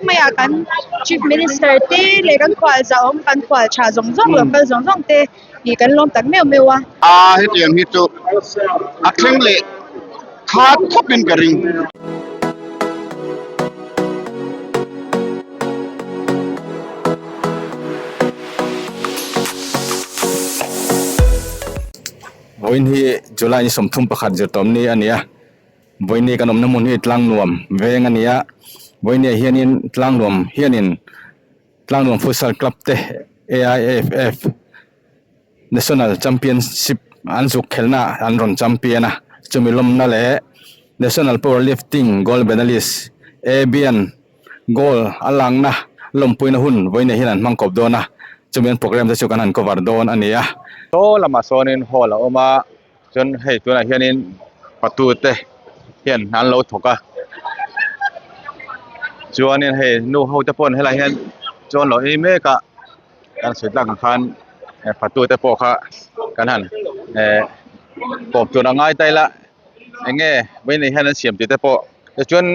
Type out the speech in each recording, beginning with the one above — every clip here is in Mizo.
mai a kan chief minister te leh kan khual zahawm kan khual tha zawng zawng local zawng zawng te ih kan lawm tak meuh meuh a. A hetiang hi chu a thleng leh khat khawpin ka ring. Vawiin hi July ni 31 zirtawm ni a ni a, vawiin hi kan awmna hmun hi Tlangnuam veng a ni a, vawiin ah hianin Tlangnuam hianin Tlangnuam Futsal Club te AIFF National Championship an zuk khelhna ah an rawn champion a, chumi lawmna leh National Powerlifting Gold Medalist Abian Gold a lakna lawmpuina hun vawiin ah hian an hmang kawp dawn a, chumi an programme te chu kan han cover dawn a ni a. Saw lamah sawnin hall a awm a, chuan hei tunah hianin patute hian an lo thawk a, chuanin hei nu ho te pawh helaiah hian chuan lo ei mek a, kan sawi tlak ang khan patute pawh kha kan han eh kawp tur a ngai ta ila eng nge vawiin ah hian an siam tih te pawh tichuan.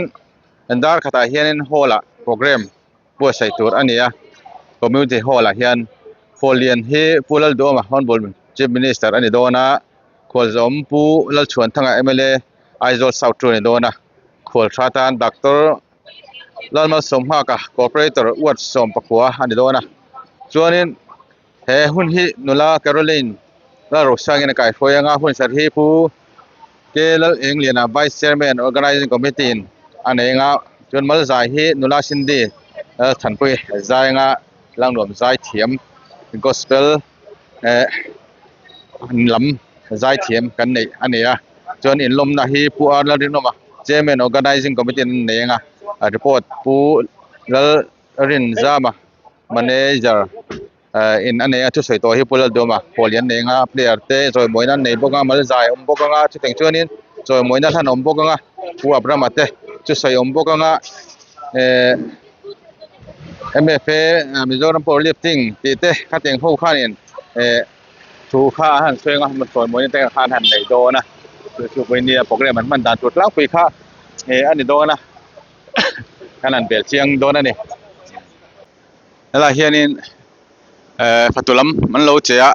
Dar khatah hianin hall ah program buatsaih tur a ni a, community hall ah hian Fawllian hi Pu Lalduama Honourable Chief Minister a ni dawn a, Khualzawm Pu Lalchhuanthanga mla Aizawl South chu a ni dawn a, Khualtha tan Doctor Lalmalsawmnghaka Corporator Ward 14 a ni dawn a, chuanin he hun hi nula Caroline Lalrosangin a kaihruai anga hun serh hi Pu Ke Lal Engliana Vice Chairman Organising Committee in a nei anga chuan Malzai hi nula Cindy Lalthanpui zai anga Tlangnuam zai thiam Gospel eh lam zai thiam kan neih a ni a chuan inlawmna hi Pu Ar Lalrinawma Chairman Organising Committee in an nei anga report Pu Lalrinzama Manager. in a nei a thusawi tawh hi Pu Lalduama pawl an nei anga player te chawimawina an nei bawk a mal zai a awm bawk anga chuteng chuanin chawimawina hlan a awm bawk anga Pu Abraham-a te thusawi a awm bawk anga ehh M_F_A Mizoram power lifting tih te khatiang ho khanin ehh thu kha a han sawi anga chawimawina te kha an han nei dawn a chu chu vawinia program an hman dan tur tlangpui kha ehh a ni dawn a kan han bel chiang dawn a ni. Helaiah hianin ehh fatu lam an lo che a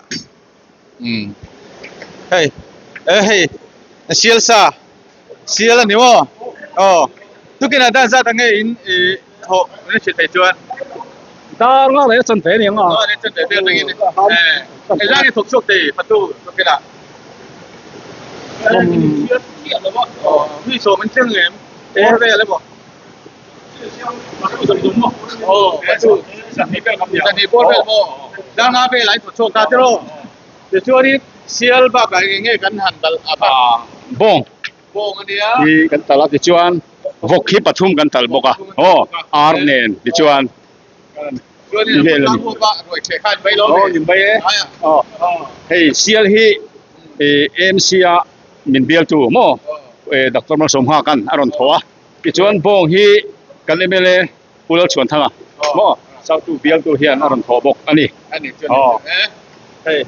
umm hei eh hei sial sa sial a ni maw aw tukin ah dan zat ang nge in ih thawh in hrilh theih chuan dar nga leh a chan ve a ni ang a nga leh a chan ve vel atangin eh engzah nge thawk chhuak thei fatu tukin ah aw mi sawm an thleng em bawr vel emaw. Bawng hi kan tal a tichuan vawk hi pathum kan tal bawk a aw ar nen tichuan vel a ni aw ni mai e aw hei sial hi ih AMC a min bialtu maw doctor Malsawmnghaka'n a rawn thaw a. Tichuan bawng hi kan mla Pu Lalchhuanthanga maw Sautu bialtu hian a rawn thawh bawk a ni. Aw hei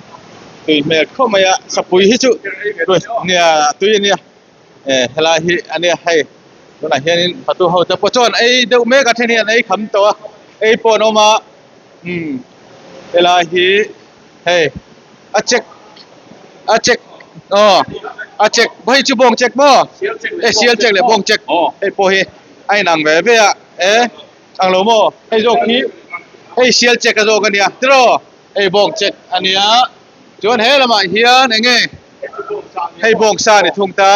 tui hmel khawp mai a sapui hi chu nia tui a nia e helai hi a nia hei tunah hianin fatu ho te pawh chuan ei deuh mek a then hian ei kham tawh a ei pawh an awm a umm helai hi hei a check a check aw a check hei chu bawng check maw hei sial check leh bawng check hei pawh hi a inang ve ve a e ang lo maw hei zawk hi hei sial check a zawk a nia tiraw hei bawng check a nia chuan he lamah hian eng nge hei bawng sa a ni thung ta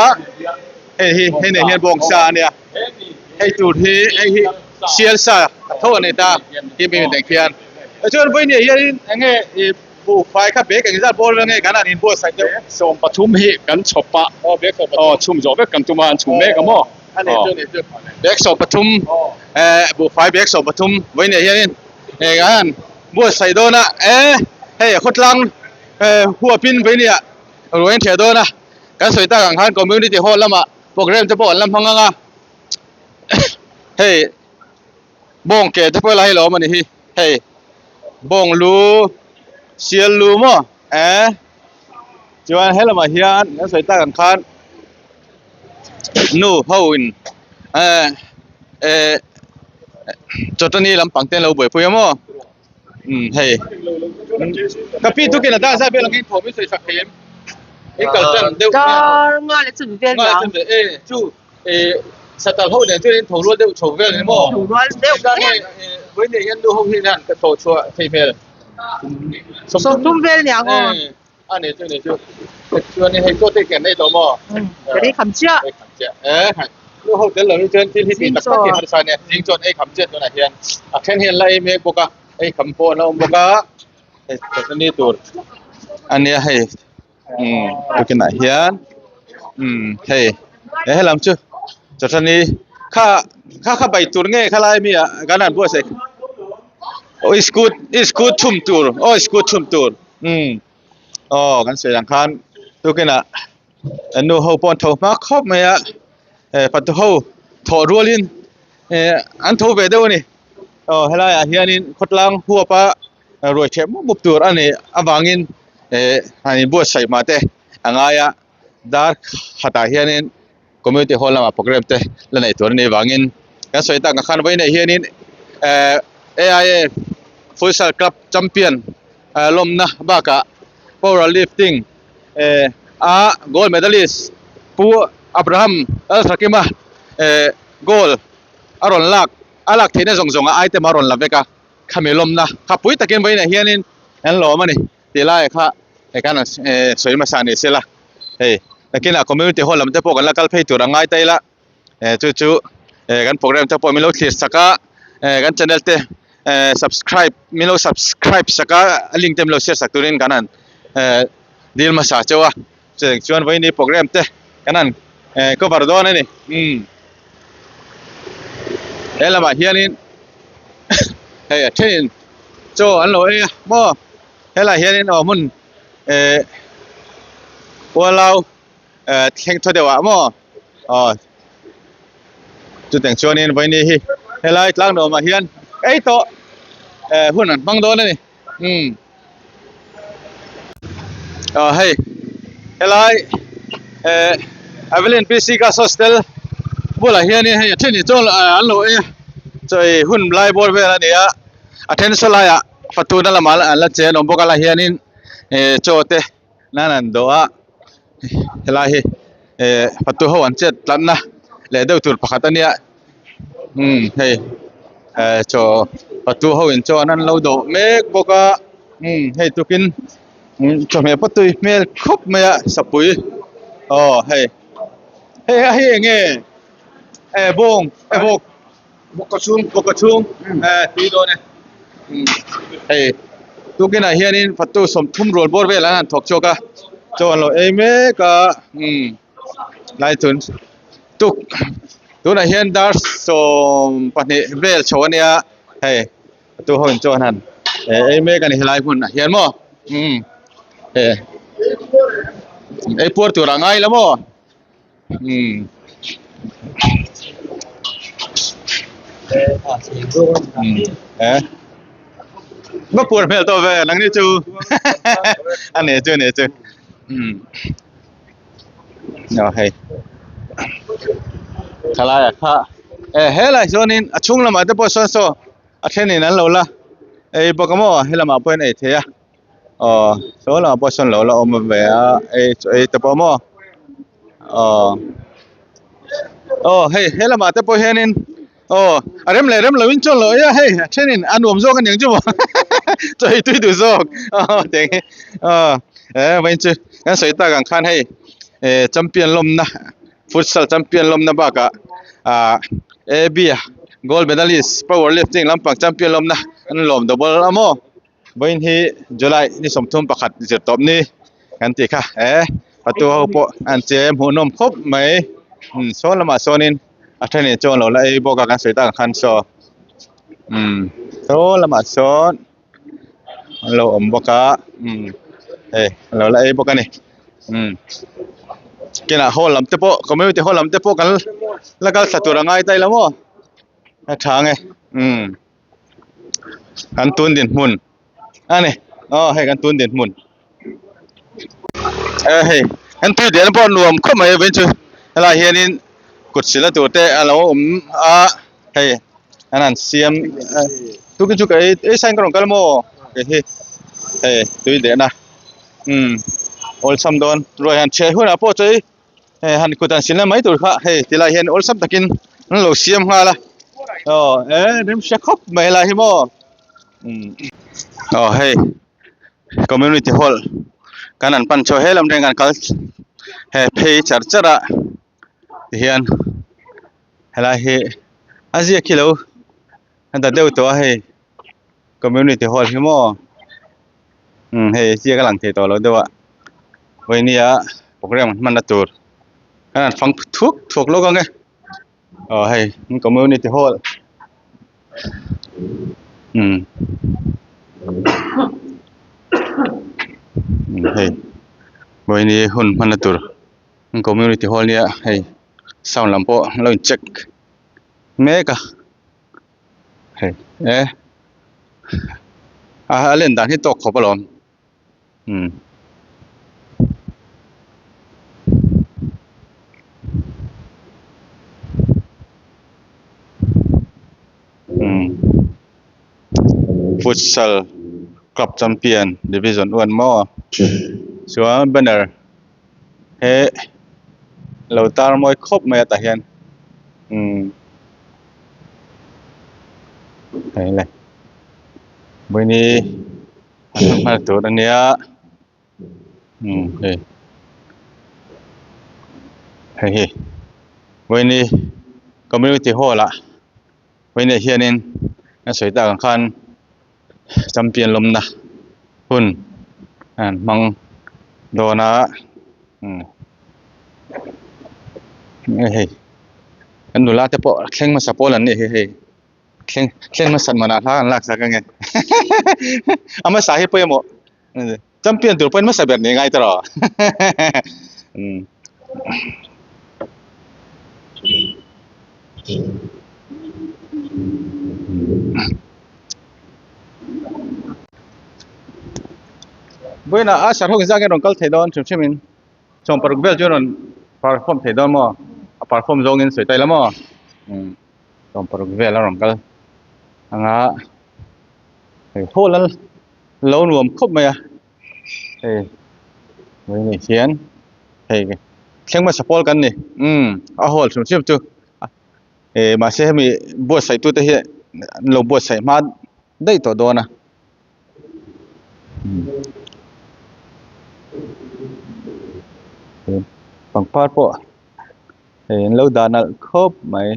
hei hi hei nei hian bawng sa a nia hei tur hi hei hi sial sa a tho a nei ta hi mi miteng khian chuan vawiin ah hianin eng nge ih buhfai kha bag eng zat bawr nge kan han inbuatsaih deuh 13 hi kan chhawp a aw bag 13 aw chhum zawh vek kan tum a an chhum mek a maw a nei chu a nei chu bag 13 eh buhfai bag 13 vawiin ah hianin eng an han buatsaih dawn a e hei khawtlang eh huapin vawiin ah ruai an ṭhiah dawn a kan sawi tak ang khan community hall lamah program te pawh an la hmang ang a hei bawng ke te pawh lai lo awm a ni hi hei bawng lu sial lu maw eh chuan helamah hian kan sawi tak ang khan nu ho in eh eh. Chawtani lampang te an lo buaipui a maw umm hei ka pi tukin a dar zat vel angin thawm in sawi sak thei em in kal tan deuh Dar nga leh chumi vel nga leh chumi vel e chu eh satal ho nen chuan in tho rual deuh chho vel ni maw Tho rual deuh Engzah nge eh vawiin hian nu ho hian ka tho chhuah thei hmel 30 vel niang aw. A ni chu ni chu chuan hei chaw te hian ei tawh maw Ka ei kham chiah. Ei kham chiah e hai nu ho tel lo hi chuan thil hi tih tak tak hi harsa ania zing chuan ei kham chiah tunah hian a then hian la ei mek bawk a ei kham pawh an la awm bawk a hei chawhni tur ania hei umm tukinah hian umm hei he helam chu chawhni kha kha kha bai tur nge khalai mi ah kan han buatsaih aw iskut iskut chhum tur aw iskut chhum tur. Umm aw kan sawi ang khan tukinah an nu ho pawh an tho hma khawp mai a eh fatu ho thawh rualin eh an tho ve deuh a ni aw helaiah hianin khawtlang huapa ruai ṭheh mup mup tur a nih avangin eh han inbuatsaih mah te a ngai a dar khatah hianin community hall lamah programme te la neih tur a nih avangin kan sawi tak ang khan vawiinah hianin eh A_I_A futsal club champion ah lawmna bakah power lifting eh a gold medalist Pu Abraham Lalthakima eh gold a rawn lak a lak theihna zawng zawng a item a rawn la vek a khami lawmna kha pui takin vawiinah hianin an lawm a ni. Tih laiah kha hei khan an eh sawi hmasa ni sela hei nakinah community hall lam te pawh kan la kal phei tur a ngai ta ila eh chu chu eh kan programme te pawh min lo thlir sak a eh kan channel te eh subscribe min lo subscribe sak a a link te min lo share sak turin kan han eh dil hmasa chauh a chutiang chuan vawiin programme te kan han eh cover dawn a ni umm he lamah hianin hei a thenin chaw an lo ei a maw. Helaiah hianin aw hmun eh ualau eh thleng thaw deuh ah maw aw chutiang chuanin vawiini hi helai tlang nuamah hian ei tawh eh hun an hmang dawn a ni umm aw hei helai eh Avelin P C Girls Hostel bulah hianin hei a then hi chuan an lo ei a chaw ei hun lai bawr vel a ni a a then saw laiah. Fatuna lamah an la che an awm bawk a lai hianin eh chaw te nan an dawh a helai hi eh fatu ho an chet tlatna leh deuh tur pakhat a nia umm hei eh chaw fatu ho in chaw an lo dawh mek bawk a umm hei tukin chawhmeh pawh tui hmel khawp mai a sapui aw hei hei hei eng nge eh bawng eh bawk. Bawk chhung bawk chhung eh tui dawn e hei tukinah hianin fatu 30 rual bawr vel an han thawk chhuak a chaw an lo ei mek a umm lai chun tuk tunah hian dar 12 vel chho ania hei fatu ho in chaw an han ei mek a ni helai hmunah hian maw umm eh ei puar tur a ngai la maw. Umm eh va puar hmel tawh ve nang ni chu a ni chu a ni chu umm aw hei thalai ah kha eh helai chuanin a chhung lamah te pawh sawn saw a thenin an lo la ei bawk a maw helamah pawh hian ei thei a. Aw saw lamah pawh sawn lo la awm ve a ei chaw ei te pawh maw aw aw hei he lamah te pawh hianin aw a rem leh rem loin chuan lo ei a hei a thenin a nuam zawk aniang chu maw chaw ei tui duh zawk aw tiang hi aw he vawiin chu kan sawi tak ang khan hei eh champion lawmna futsal champion lawmna bakah ah A_B gold medalist power lifting lampang champion lawmna an lawm double a maw. Vawiin hi July ni 31 zir tawp ni kan tih kha e patu ho pawh an che hmuhnawm khawp mai umm sawn lamah sawnin a thenin chuan lo la ei bawk a kan sawi tak ang khan saw umm saw lamah sawn an lo awm bawk a umm hei an lo la ei bawk a ni umm kinah hall lam te pawh community hall lam te pawh kan la kal thla tur a ngai ta ila maw a tha ang e umm. Kan tun dinhmun a ni aw hei kan tun dinhmun e hei kan tui lian pawh nuam khawp mai vei chu helaiah hianin kut silna tur te a lo awm a hei. an han siam tukin chu ka ei ei sain ka rawn kal maw kei hi hei tui dehna umm awlsam dawn ruai han chhe hunah pawh chu hei han kut han silna mai tur kha hei ti lai hian awlsam takin an lo siam nghal a aw e rem hre khawp mai helai hi maw umm aw hei community hall kan han pan chhuah helam reng an kal he phei char char a tihian helai hi a ziak khi lo a da deuh tawh a hei community hall hi maw umm hei ziak a lang thei tawh lo deuh a vawinia program hmanna tur an han fang thuak thuak lawk ang e aw hei community hall umm hei vawiini hun hmanna tur community hall nia hei sound lam pawh an lo in check mek a hei e a len dan hi tawk khawp alawm umm umm futsal club champion division one maw chuan banner he lo tar mawi khawp mai a tah hian umm hei le vawiini an hman tur ania umm hei hei hi vawiini community hall ah vawiini ah hianin an sawi tak ang khan champion lawmna hun an hmang dawn a umm hei an nula te pawh thleng hmasa pawl an nih hi hei thleng thleng hmasa manah hla an laksak ange a hmasa hi pawimawh champion tur pawhin hmasa ber nih ngai tawh umm. Vawiinah a sarhawk zak in rawn kal thei dawn hrim hrim in sawm paruk vel chu rawn perform thei dawn maw a perform zawng in sawi ta ila maw umm sawm paruk vel a rawn kal anga hei hall a lo nuam khawp mai a hei vawiin hian hei thleng hmasa pawl kan ni umm a hall hrim hrim chu eh mahse hemi buatsaih tute hi an lo buatsaih hma daih tawh dawn a pangpar pawh hei an lo dah nalh khawp mai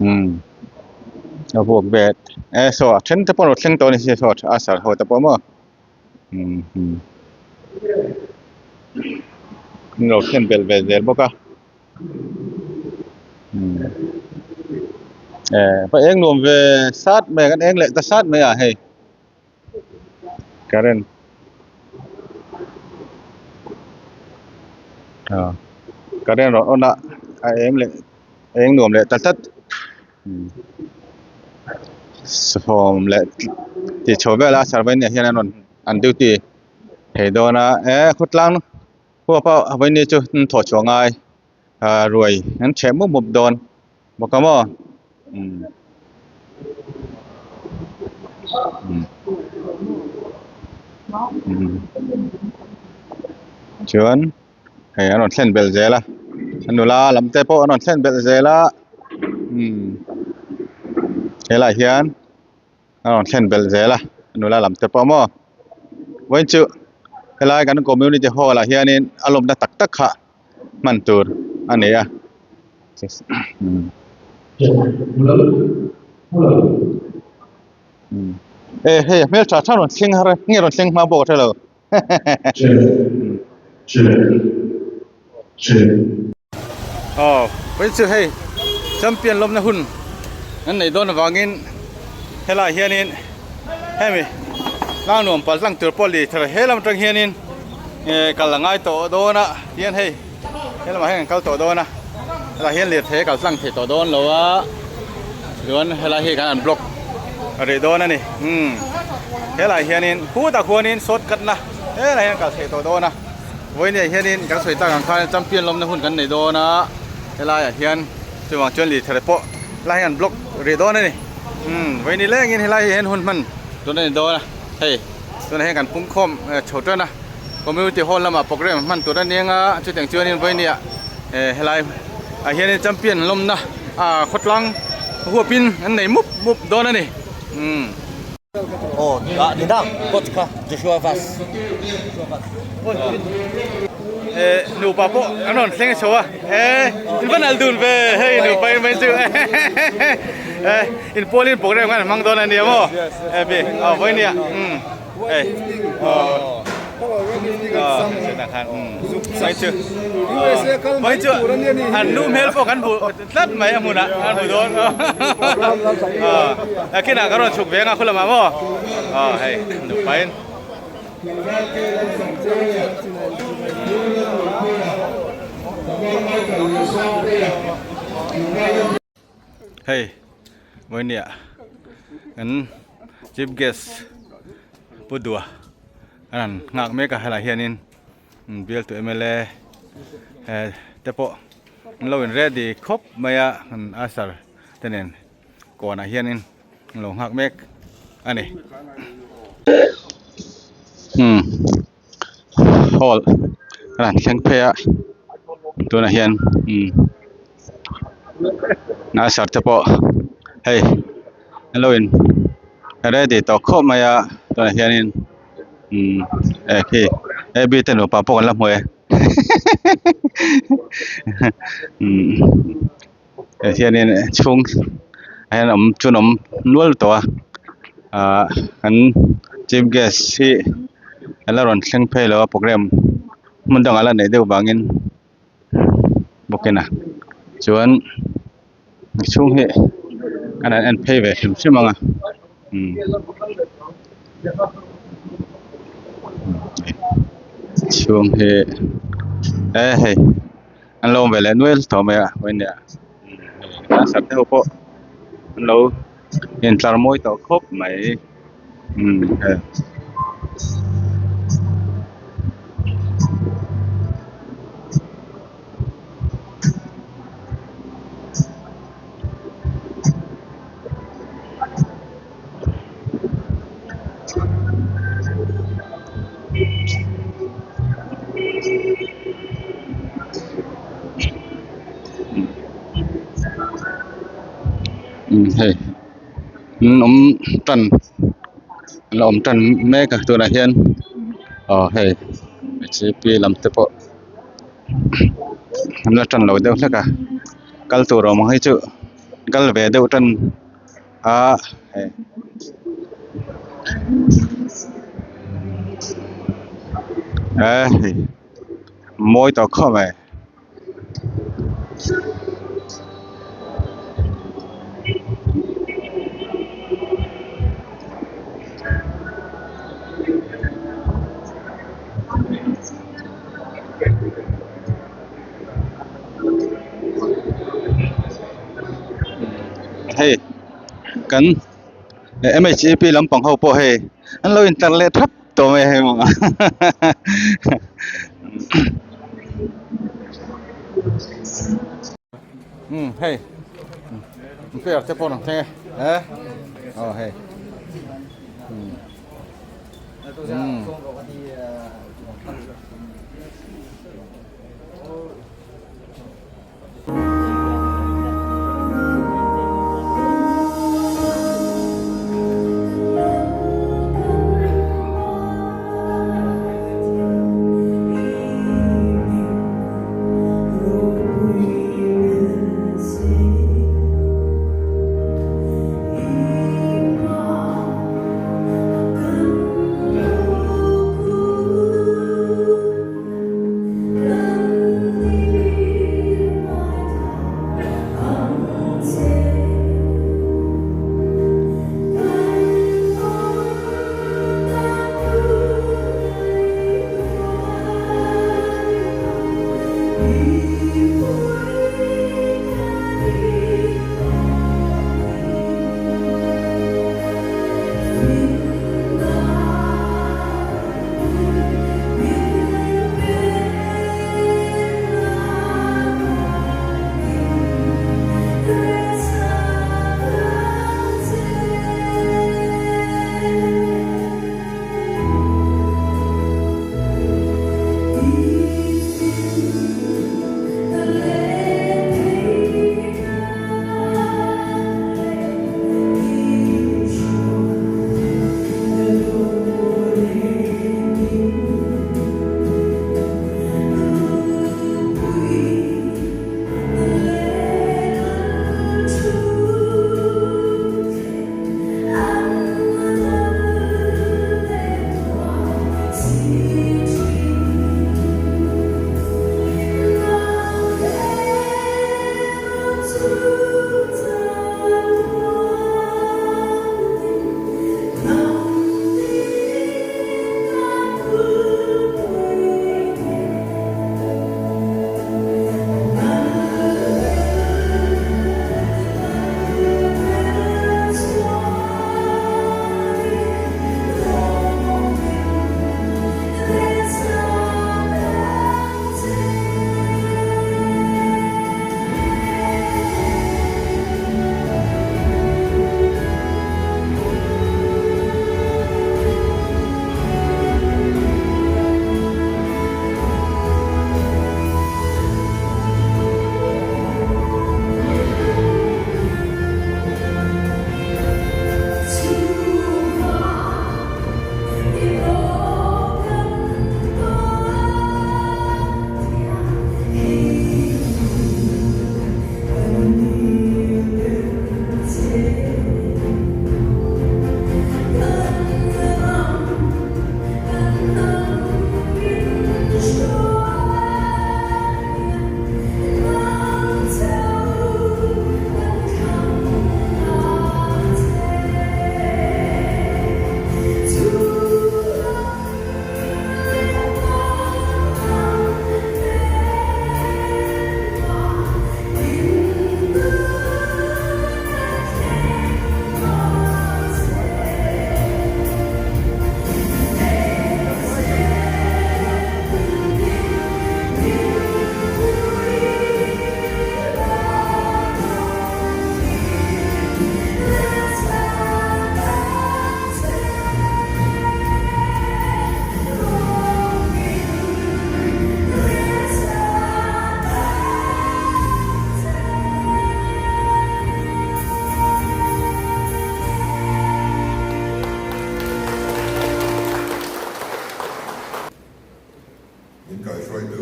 umm a vuak vet e saw a then te pawh a rawn thleng tawh a ni saw a sar ho te pawh maw umm an lo thlen belh ve zel bawk a umm eh va eng nuam ve sat mai kan eng leh ta sat mai a hei current ah current rawn on a a eng leh a eng nuam leh ta tlat umm sawm leh tih chho vel a servant ah hian an rawn an duty thei dawn a e khawtlang huap a vawiin ni chu an thawh chhuah ngai ah ruai an chheh mup mup dawn bawk a maw umm umm chuan hei an rawn thlen belh zel a a nula lam te pawh an rawn thlen belh zel a umm helaiah hian a rawn thlen belh zel a nula lam te pawh maw vawiin chu helai kan community hall ah hianin a lawmna tak tak kha hman tur a ni a e hei a hmeltha tha rawn thleng har a nge rawn thleng hma bawk a hrelo Aw vawiin chu hei champion lawmna hun an neih dawn avangin helaiah hianin hemi tlangnuam pal tlang tur pawh lirthei he lam atang hianin eh kal a ngai tawh dawn a tihian hei he lamah hian an kal tawh dawn a helaiah hian lirthei a kal tlang thei tawh dawn lo a chuan helai hi kan an block a rih dawn a ni umm helaiah hianin khutah khuanin shortcut na helaiah hian kal theih tawh dawn a. Vawiin ah hianin kan sawi tak ang khan champion lawmna hun kan nei dawn a. Helaiah hian chuvang chuan lirthei pawh helai hian an block rih dawn a ni. Umm vawiin lengin helai hi hian hun hman tun a ni dawn a hei tunah hian kan pungkhawm chho tan a community hall lamah program hman tur a ni anga chutiang chuanin vawinia helai ah hianin champion lawmna ah khawtlang huapin an nei mup mup dawn a ni umm. Aw ah ni dang coach kha Joshua Vas. Eh nupa pawh an rawn thleng chho a eh in va nal dun ve hei nupa in mai chu eh in pualin program khan an hmang dawn a nia maw eh bi aw vawi nia umm hei aw aw khan umm mai chu mai chu an nu hmel pawh kan hmu tlat mai a hmunah an hmu dawn a kinah kan rawn chhuk ve anga khulamah maw aw hei nupain Hei vawinia kan chief guest Pu Dua an han nghak mek a helaiah hianin bialtu mla te pawh an lo in ready khawp mai a an usher te nen kawnah hianin an lo nghak mek a ni. Umm hall a rawn thleng phei a tunah hian umm usher te pawh hei an lo in ready tawh khawp mai a tunah hianin umm eh khi ab te nupa pawh kan la hmu e umm eh hianin chhung ah hian awm chuan awm nual tawh a ahh an chief guest hi a la rawn thleng phei lo a program hmun dangah a la neih deuh vangin bawkin a chuan chhung hi an han en phei ve hrim hrim ang a umm chhung hi e hei an lo awm ve leh nual tawh mai a vawiin ah a sat deuh pawh an lo intlar mawi tawh khawp mai umm hei. Hei an awm tan an la awm tan mek a tunah hian aw hei H P lam te pawh an la tan lo deuh hlek a kal tur awm ang hi chu kal ve deuh tan a hei. Hei mawi tawh khawp mai. Hei kan mhep lampang ho pawh hei an lo intlar leh thap tawh mai hei maw umm hei player te pawh an thleng e eh aw hei umm umm.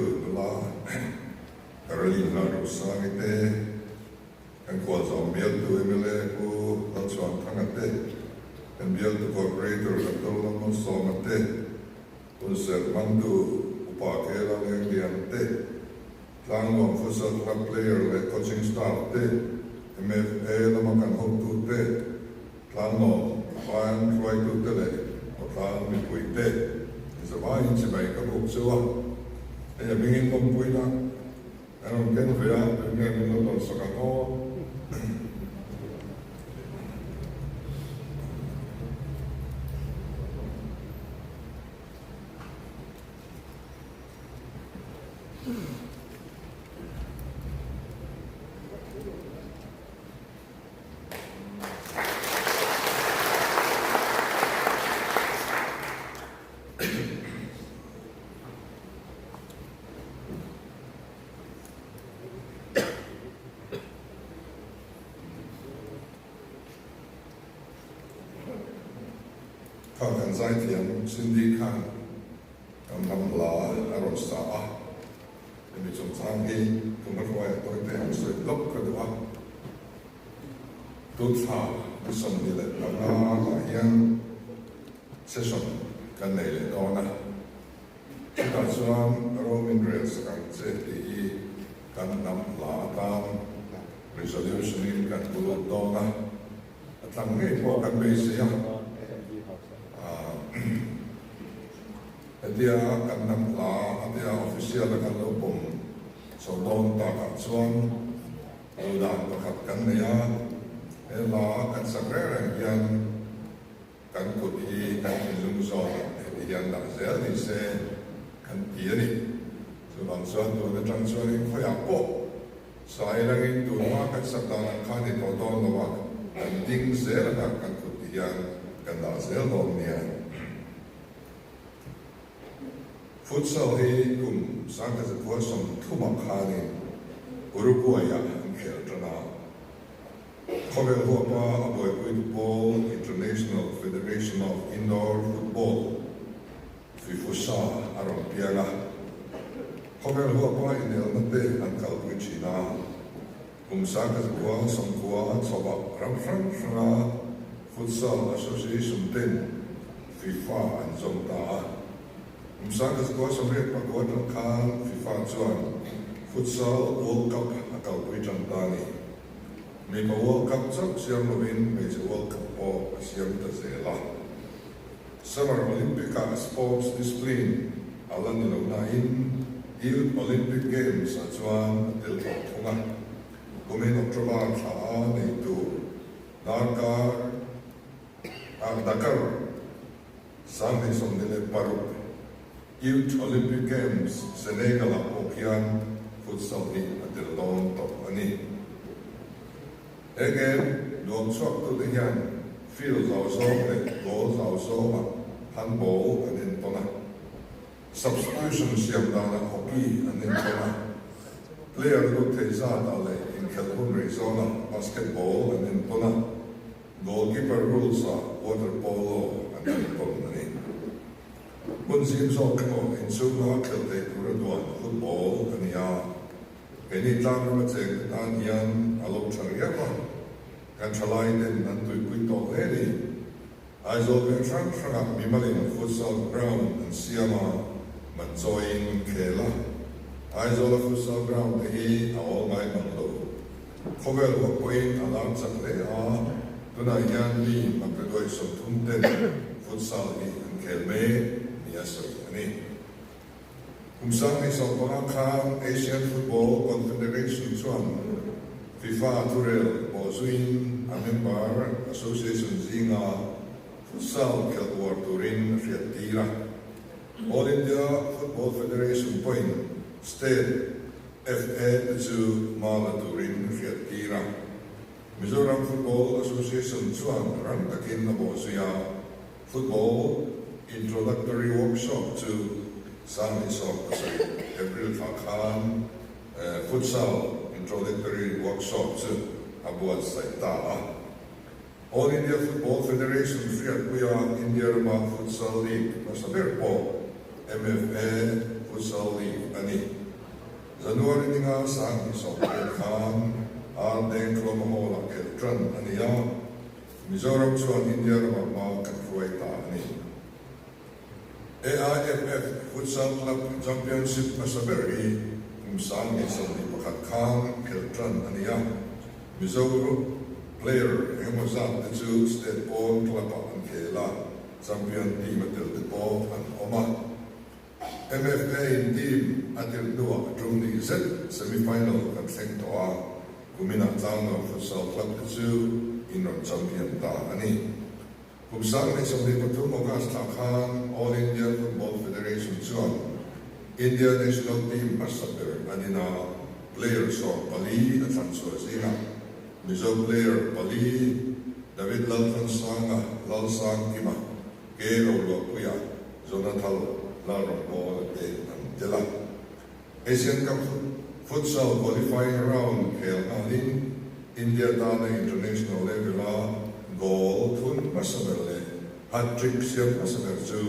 hruaitu nula Caroline Lalrosangi te, kan khualzawm bialtu mla Pu Lalchhuanthanga te, kan bialtu Corporator Doctor Lalmalsawma te, Hunserh hmangtu Upa Kela Lenglian te, Tlangnuam Futsal Club player leh coaching staff te, MFA lama kan hotu te, Tlangnuam khuan hruaitute leh khawtlang mipuite zavaiin chibai ka buk chu a, hei a hmingin lawmpuina an rawn ken ve a, tunge min lo dawnsak ang aw. Kha kan zaithiam Cindy khan kan ram hla a rawn sa a, hemi chungchang hi tuna hruaia tawite han sawi lawk ka duh a. Tunthla ni 25 ah hian session kan nei leh dawn a, chutah chuan Romin rel sak ang che tih hi kan hnam hla atan resolution in kan lut dawn a, a tlang ngei pawh kan beisei a. Hetia kan hnam hla atia official a kan lo pawm chho dawn takah chuan, Lo dan pakhat kan nei a, he hla kan sak reng reng hian kan kut hi kan thinlung zawnah heti hian dah zel ni se kan ti a ni. Chuvang chuan tun atang chuanin khawiah pawh sai langin tun hma kan sak dan ang kha ni tawh dawn lo a, kan ding zel anga kan kut ti hian kan dah zel dawn nia. Futsal hi kum 1930 khanin Uruguay-ah an khel tan a. Khawvel huapa a buaipuitu pawl International Federation of Indoor Football, FIFUSA, a rawn piang a. Khawvel huapa inelna te an kalpui thin a. Kum 1990 chhoah ram hrang hranga Futsal Association ten FIFA an zawm ta a. Kum 1989 atang khan FIFA chuan Futsal World Cup a kalpui tan ta a ni. Mipa World Cup chauh siam lovin hmeichhe World Cup pawh a siam ta zel a. Summer Olympic-ah sports discipline a la ni lo nain Youth Olympic Games-ah chuan a tel tawh thung a. Kumin October thla a nei tur darkar ah Dakar 2026 Youth Olympic Games Senegal-ah pawh khian futsal hi a tel dawn tawh a ni. He game nuam chhuaktute hian field zau zawng leh goal zau zawngah handball an entawn a, substitution siam danah hockey an entawn a, player lut thei zatah leh inkhelh hun rei zawnah basketball an entawn a, goalkeeper rules-ah water polo an entawn a ni. Hmun zim zawk emaw inchhunga khelh theih tura duan football a ni a. Keini tlangrama cheng te tan hian a lo tha riau a, kan thalai ten an tuipui tawh hle ni. Aizawl veng hrang hrangah mimalin futsal ground an siam a, man chawiin an khel a. Aizawla futsal ground te hi a awl ngai mang lo. Khawvel huap pawhin a lar chak hle a, tunah hian mi maktaduai 30 ten futsal hi an khel mek nia sawi a ni. Kum 2015 khan Asian Football Confederation chuan FIFA thurel bawhzuiin a member association zinga futsal khelh uar turin a hriattir a. All India Football Federation pawhin state FA te chu hma la turin a hriattir a. Mizoram Football Association chuan rang takin a bawhzui a. Football Introductory Workshop chu 2017 April thla khan Futsal Introductory Workshop chu a buatsaih ta a. All India Football Federation hriatpuia India rama Futsal League hmasa ber pawh MFA. Futsal League a ni. January ninga 2020 khan Ardeng Tlawma Hall-ah khelh tan a ni a, Mizoram chuan India ramah hma kan hruai ta a ni. AIFF Futsal Club Championship hmasa ber hi kum 2021 khan khelh tan a ni a, Mizo player engemaw zat te chu state pawn club-ah an khel a, champion team a tel te pawh an awm a. MFA in team a tirh hnuah tum ni zet semi-final kan thleng tawh a, kuminah Tlangnuam Futsal Club te chu in rawn champion ta a ni. Kum 2023 August thla khan All India Football Federation chuan India national team hmasa ber a din a, player 14 a thlan chhuah zingah Mizo player pali David Lalthansanga, Lalsangkima, K Roluahpuia, Jonathal Lalrampawla te an tel a. Asian Cup Futsal qualifying round khel nghalin India tana international level-a goal thun hmasa ber leh hat-trick siam hmasa ber chu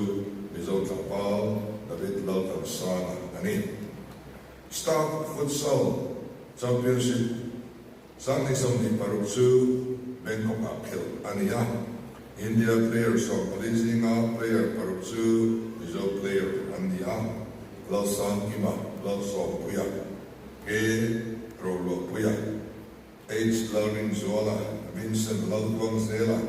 Mizo tlangval David Lalthansanga a ni. Staff Futsal Championship 2026 chu Bangkok-ah khelh a ni a, India player 14 zinga player paruk chu Mizo player an ni a, Lalsangkima, Lalsawmpuia, K Roluahpuia, H Lalrinzuala, Vincent Laltluangzela,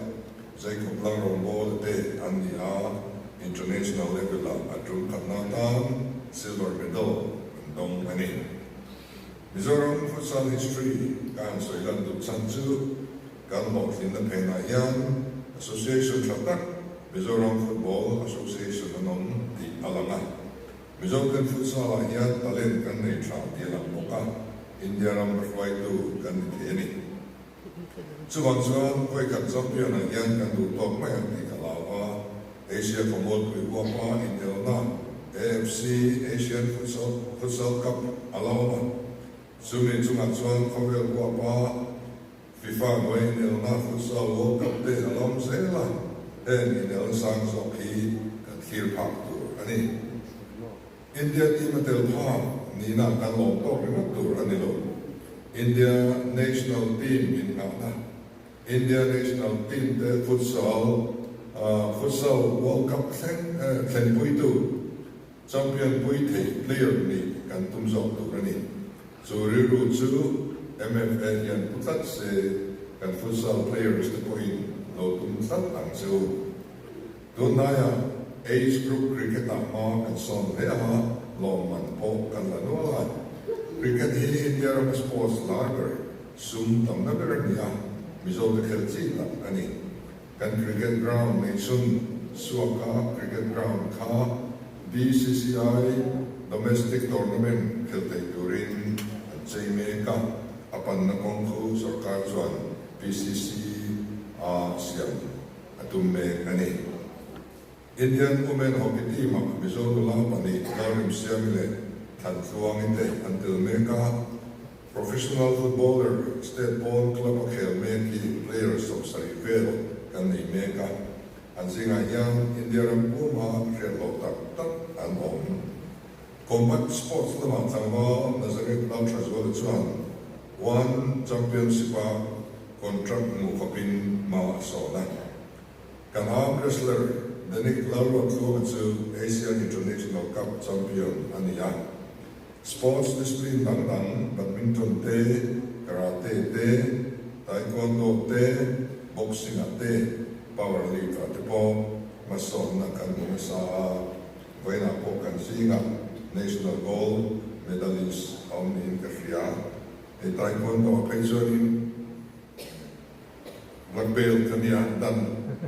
Jacob Lalrawngbawla te an ni a, international level-ah a tul khatna atan silver medal an dawng a ni. Mizoram Futsal history ka han sawi lan duh chhan chu kan hlawhtlinna phenah hian Association tha tak Mizoram Football Association an awm tih a lang a. Mizoten Futsal ah hian talent kan nei tha tih a lang bawk a, India ram hruaitu kan ni thei a ni. Chuvang chuan vawikhat champion ah hian kan duh tawk mai ang tih ka hlau a, Asia khawmualpui huapa inelna AFC Asian Futsal Cup a la awm a, chumi chungah chuan khawvel huapa FIFA hnuai inelna Futsal World Cup te a la awm zel a, heng inelna sang zawk hi kan thlir phak tur a ni. India team a tel phak nihna kan lawm tawk ringawt tur a ni lo. India national team innghahna India national team te futsal futsal World Cup thleng thlenpuitu champion pui thei player nih kan tum zawk tur a ni. Chu rilru chu MFA hian pu tlat se kan futsal players te pawhin lo tum tlat ang che u. Tunhnaiah age group cricket ah hma kan sawn hle a, lawmman pawh kan la nual a. Cricket hi India rama sports lar ber Sum tamna ber a ni a, Mizote khelh chi tak a ni. Kan cricket ground nei chhun Suaka cricket ground kha BCCI domestic tournament khelh thei turin an chei mek a, a panna kawng khu sorkar chuan BCC a siam a tum mek a ni. Indian Women Hockey Team-ah Mizo nula pahnih Lalrimsiami leh Thantluangi te an tel mek a, Professional footballer, state pawn club a khel mek hi player 70 vel kan nei mek a, an zingah hian India ram puma hriat loh tak tak an awm. Combat sports lamah tlangval Nazareth Lalthazuala chuan One Championship-a contract hmuh khawpin hma a sawn a. Kan arm wrestler Danick Lalruatluanga chu Asian International Cup champion a ni a. Sports discipline dang dang badminton te, karate te, taekwondo te, boxing ah te, power lift ah te pawh hmasawnna kan hmu nasa a, vawiinah pawh kan zingah national gold medalist a awm niin ka hria. Hei taekwondo ah phei chuanin Black belt ka nia, dan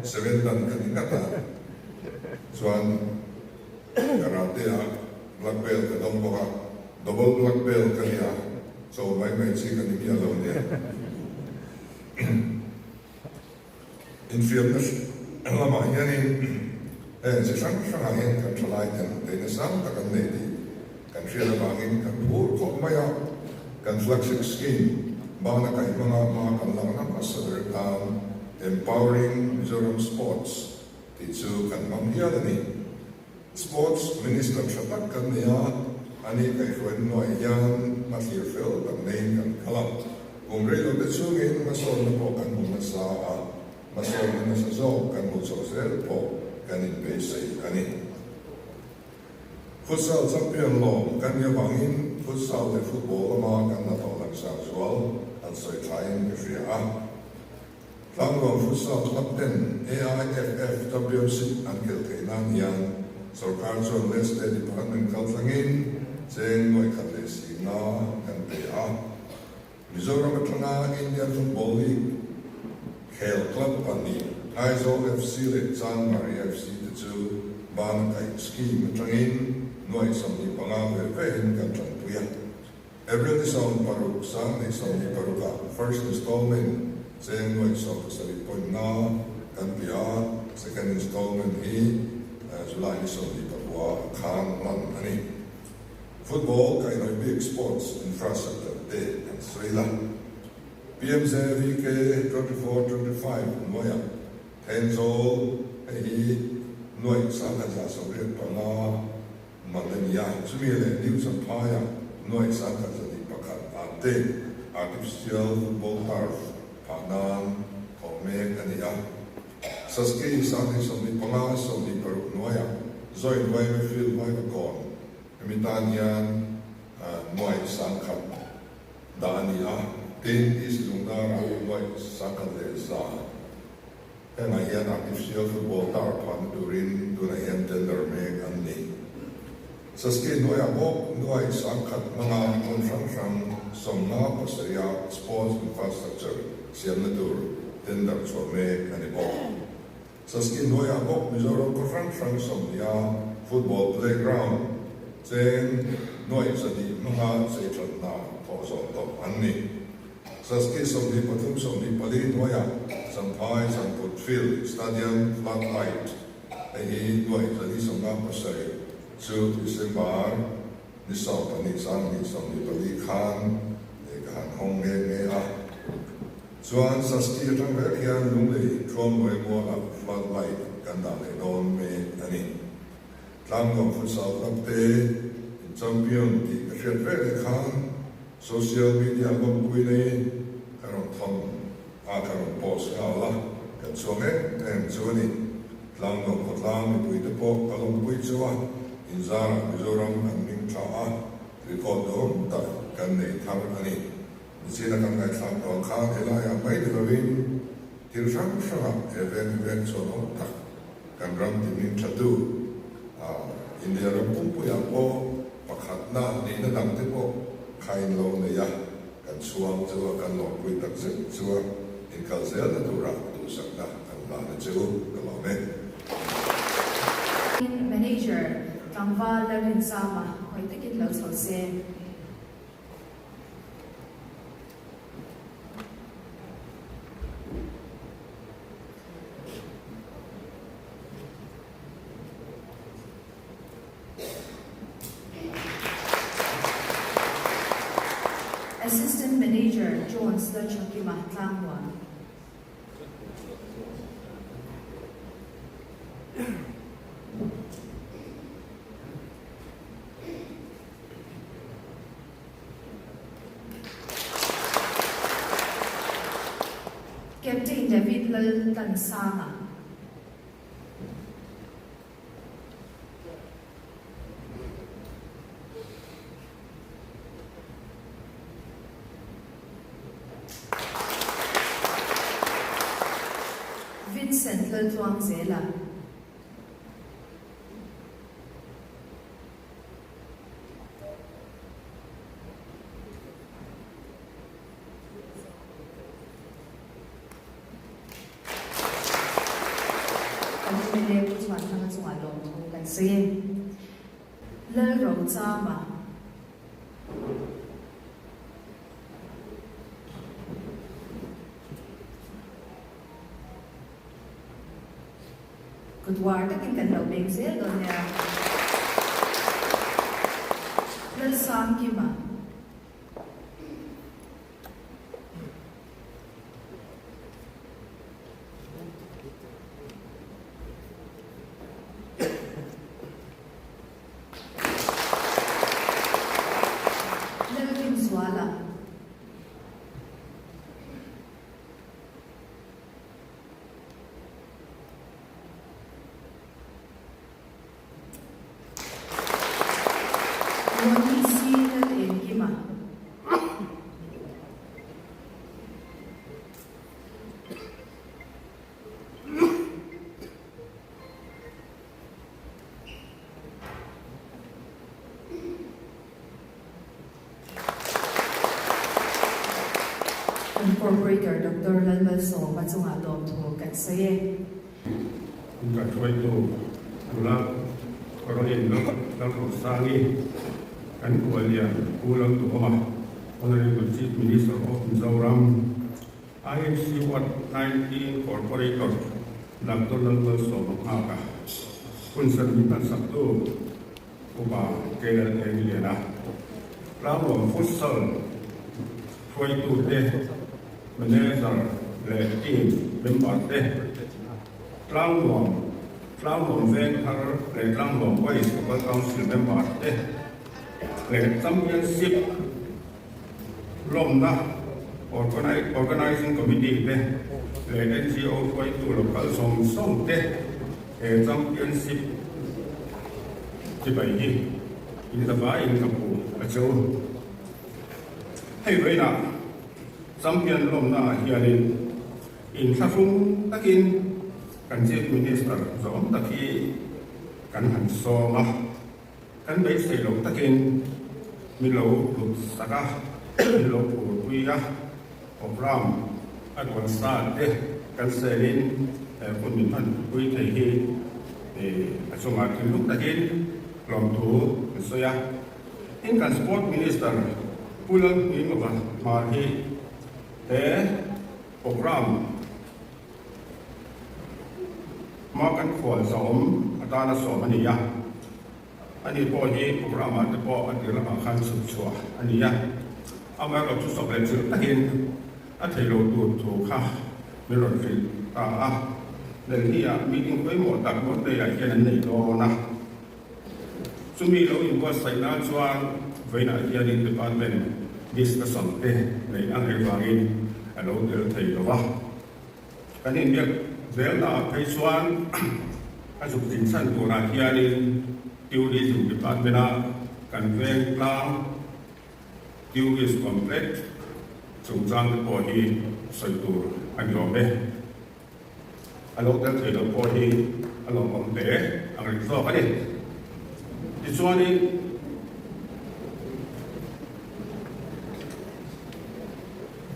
seven dan ka ni ngat a, chuan karate ah black belt ka dawng bawk a, double black belt ka nia, cho mai mai chi ka ni miah lo nia. Infiamna lamah hianin heng chi hrang hrangah hian kan thalai ten teina sang tak an nei tih kan hriat avangin kan phur khawp mai a, kan flagship scheme bana kaih hmanga hma kan lakna hmasa ber tan Empowering Mizoram Sports tih chu kan hmang hial a ni. Sports Minister tha tak kan nei a, ani kaihhruaina hnuaiah hian hmathlir fel tak neiin kan kal a. Kum rei lote chungin hmasawnna pawh kan hmu nasa a, hmasawnna nasa zawk kan hmu chho zel pawh kan inbeisei a ni. Futsal champion lawm kan nih avangin futsal leh football lama kan hnathawh langsar zual an sawi thlain ka hria a. Tlangruang Futsal Club ten AIFF Championship an khelh theih nan hian sorkar chuan Nestle Department kaltlangin cheng nuaih khat leh singna kan pe a. Mizoram atanga Indian Football League khel club pahnih Aizawl FC leh Chanmari FC te chu bana kaih scheme atangin nuaih 25 ve vein kan tanpui a. April ni 16, 2026 ah first installment cheng nuaih 17 point 5 kan ti a, second installment hi July ni 29 khan hman a ni. Football kaihhnawih bik sports infrastructure te kan sawi la. PMZVK 24-25 hnuaiah Thenzawl hei hi nuaih 1185 man a ni a, chumi leh New Champhaiah nuaih 1101 ah te artificial football turf phah nan thawh mek a ni a. Saski 2025, 26 hnuaiah Joint Yma Field Vaivakawn hemi tan hian nuaih 1000 dah a ni a, tin East Lungdarah nuaih 1100. Hengah hian artificial football turf phahna turin tunah hian tender mek an ni. Saski hnuaiah bawk nuaih 1000 hmanga hmun hrang hrang 57 ah sports infrastructure siamna tur tender chhuah mek a ni bawk. Saski hnuaiah bawk Mizoram khaw hrang hrang 20 ah football playground cheng nuaih 100 hmanga chei thatna thawh zawh tawh an ni. Saski 23, 24 hnuaiah Champhai Zangkut Field Stadium Floodlight hei hi nuaih 157 chu December ni 12 2024 khan ka han hawng nghe nghe a. Chuan Saski atang vek hian Lunglei Thuamluai Mualah floodlight kan dah leh dawn mek a ni. Tlangnuam Futsal Club te in champion tih ka hriat vek leh khan social media lawmpui nei ka rawn thawn a, ka rawn post nghal a, kan chuang em em chu a ni. Tlangnuam khawtlang mipui te pawh ka lawmpui chu a, inzarah Mizoram an hming tha a, record duhawm tak kan nei thar a ni. Nichina kan ngaihthlak tawh khan helaiah mai ni lovin thil hrang hrangah he veng hi veng chhuan awm tak kan ram ti hming tha tu India ram pumpuiah pawh pakhatna nihna dang te pawh kha in lo nei a, kan chhuang chu a, kan lawmpui tak zet chu a, inkal zelna turah duhsakna kan hlan a chu ka lawm e. Manager tlangval Lalrinsama hawi takin lo chho se. Assistant Manager Jones Lalchhawnkima Tlangnuam. Captain David Laltlansanga. Vincent Laltluangzela. Kan MLA Pu Chhuanthanga chungah lawmthu kan sawi e. Lalrochama. Kut uar takin kan lo beng zel dawn nia. Lalsangkima. Kan Corporator Doctor Lalmalsawma chungah lawmthu kan sawi e. Inkaihhruaitu nula Caroline Lalrosangi kan kuallian Pu Lalduhawma, Honourable Chief Minister of Mizoram, IHC Ward 19 Corporator Doctor Lalmalsawma Nghaka, hun sermon hmansaktu Upa KL Engliana, Tlangruam Futsal hruaitute, Manager leh team member te, Tlangruam, Tlangruam Vengthar leh Tlangruam West Local Council member te leh Championship lawmna Organizing Committee te leh NGO hruaitu local zawng zawng te he Championship chibai hi in zavaiin ka hmu a che u. Hei vawiinah Champion lawmna ah hianin inthlahrung takin kan Chief Minister zawm tak hi kan han sawm a. Kan beisei lo takin min lo hlut sak a, min lo phurpui a, program a duan sa te kan selin he hun min hman pui thei hi a chungah thinlung takin lawmthu kan sawi a. Tin, kan Sport Minister Pu Lalhmuingova hmar hi he program Hma kan khual zahawm atana sawm a ni a, ani pawh hi programme ah te pawh a tir lamah khan chhuk chhuah a ni a, amaherawh chu sawp leh chilh takin a thei lo tur thu kha min rawn hrilh ta a, Delhi ah meeting pawimawh tak Monday ah hian an nei dawn a, chumi lo inbuatsaih nan chuan vawiinah hianin department discussion te neih a ngaih vangin a lo tel thei lo va. Kan inbiak zelnaah phei chuan a zuk zin chhan turah hianin Tourism Department-a kan veng tlang Tourist Complex chungchang te pawh hi sawi tur a ni awm e. A lo tel thei lo pawh hi a lawmawm hle ang reng zawk a ni. Tichuanin.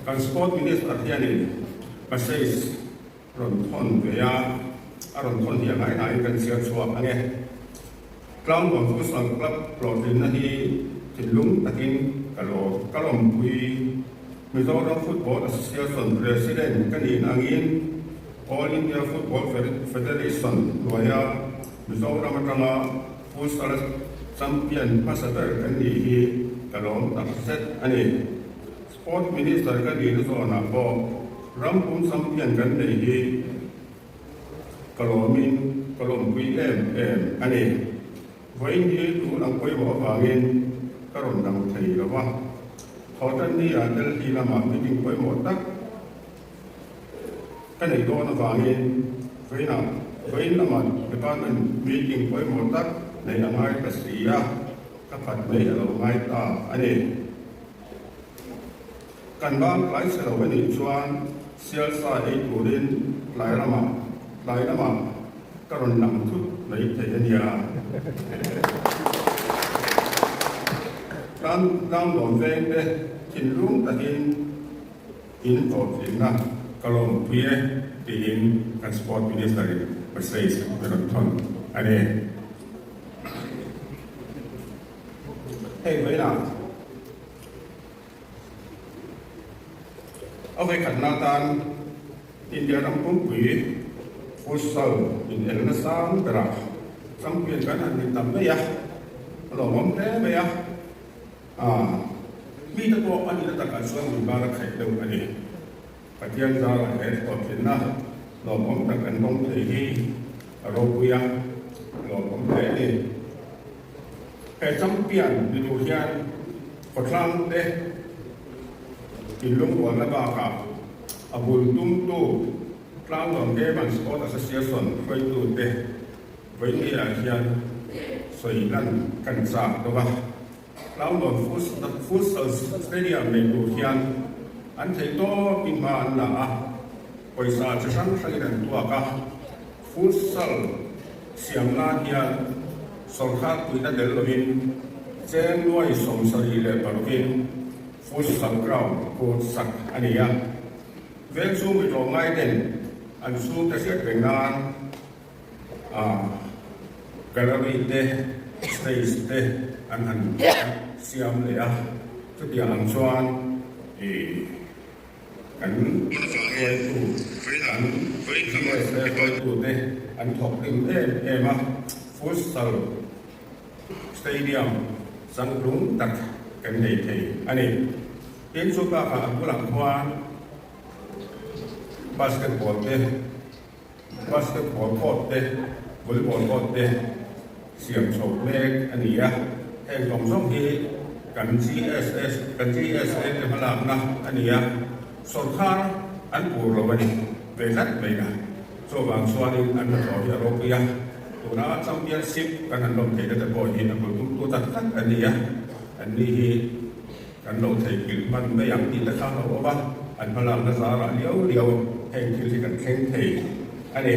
Kan Sport Minister hianin message rawn thawn ve a, a rawn thawn hi a ngaihnain kan chhiar chhuak ang e. Tlangnuam Futsal Club hlawhtlinna hi thinlung takin ka lawm ka lawmpui. Mizoram Football Association President ka nih angin All India Football Federation hnuaia Mizoram atanga Futsal Champion hmasa ber kan nih hi ka lawm takzet a ni. Sport Minister ka dil zawnah pawh ram pum champion kan nei hi ka lawmin ka lawmpui em em a ni. Vawiin hi tun ang pawimawh avangin ka rawn dang thei lo va, Thawhtanni ah Delhi lamah meeting pawimawh tak ka neih dawn avangin vawiinah vawiin lamah department meeting pawimawh tak neih a ngai ta si a, ka phat mai a lo ngai ta a ni. Kan bang tlai chhe lo anih chuan Sialsa ei turin tlai ramah tlai lamah ka rawn lang thut mai thei a nia. Tlang tlanglawn veng te thinlung takin in hlawhtlinna ka lawmpui e tiin kan Sport Minister in message a rawn thawn a ni. Hei vawiinah A vawikhatna atan India ram pumpui futsal inelna sang berah champion kan han ni ta mai a, a lawmawm hle mai a. Mite pawh a nihna takah chuan min bar a khaih deuh a ni. Pathian zarah he hlawhtlinna lawmawm tak kan dawng thei hi a ropui a, a lawmawm hle a ni. He champion ni tur hian khawtlang te inlungrualna bakah a bul tumtu Tlangnuam Game and Sport Association hruaitute vawinia hian sawi lan kan chak deuh a. Tlangnuam Futsal Stadium nei tur hian an theih tawpin hma an la a, pawisa chi hrang hrangin an tuak a, Futsal siam nan hian sawrkar puihna tel lovin cheng nuai 76 in. Futsal ground court sak a ni a. Veng chhung mi tlawmngai ten an chhungte hriat reng nan a gallery te, stage te an han siam leh a. Chutiang ang chuan ih kan hruaitu, kan GSA hruaitu te an thawk hlim em em a. Futsal Stadium changtlung tak kan nei thei a ni. Tin chu bakah a bulah khuan basketball te, basketball court te, volleyball court te siam chho mek a ni a. Heng zawng zawng hi kan GSS, kan GSA te hmalakna a ni a, sawrkar an pur lo a ni ve tlat mai a. Chuvang chuanin an hnathawh hi a ropui a, tuna championship kan han lawm theihna te pawh hi a bul tumtu tak tak an ni a, an ni hi kan lo theihnghilh hman mai ang tih te kha a lo awm a, an hmalakna zarah liau liau heng thil hi kan thleng thei a ni.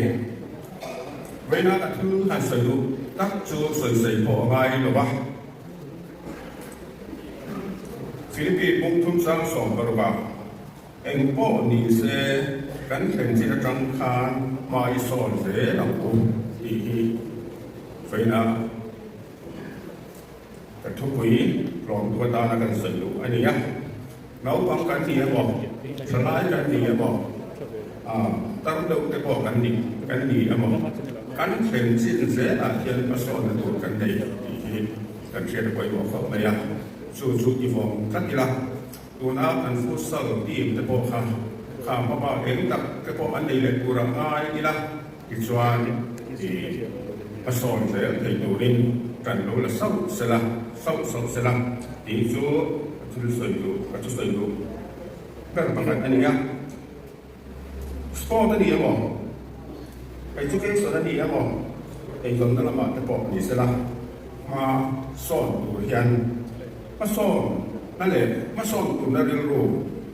Vawiina ka thil han sawi duh tak chu sawi sawi pawh a ngai lo a, Philippi pumthum chang 16ah, Eng pawh ni se, kan thlen chin atang khan hma i sawn zel ang u tih hi vawiina ka thupui tlawmtu atana kan sawi duh a ni a. Naupang kan ni emaw, thalai kan ni emaw, tar deuh te pawh kan ni kan ni emaw, kan thlen chin zelah hian hmasawnna tur kan nei tih hi kan hriat a pawimawh khawp mai a. Chu chu i vawng tlat ila. Tuna kan futsal team te pawh kha kha hmaba eng tak te pawh an nei leh tur a ngai ila tichuan ih a sawn zel thei turin kan lo la sauh sela sauh sauh sela tih chu ka thil sawi duh ka thu sawi duh ber pakhat a ni a. Sport a ni emaw, education a ni emaw, eizawnna lamah te pawh ni sela, hma sawn tur hian hmasawn na leh hmasawn turna rilru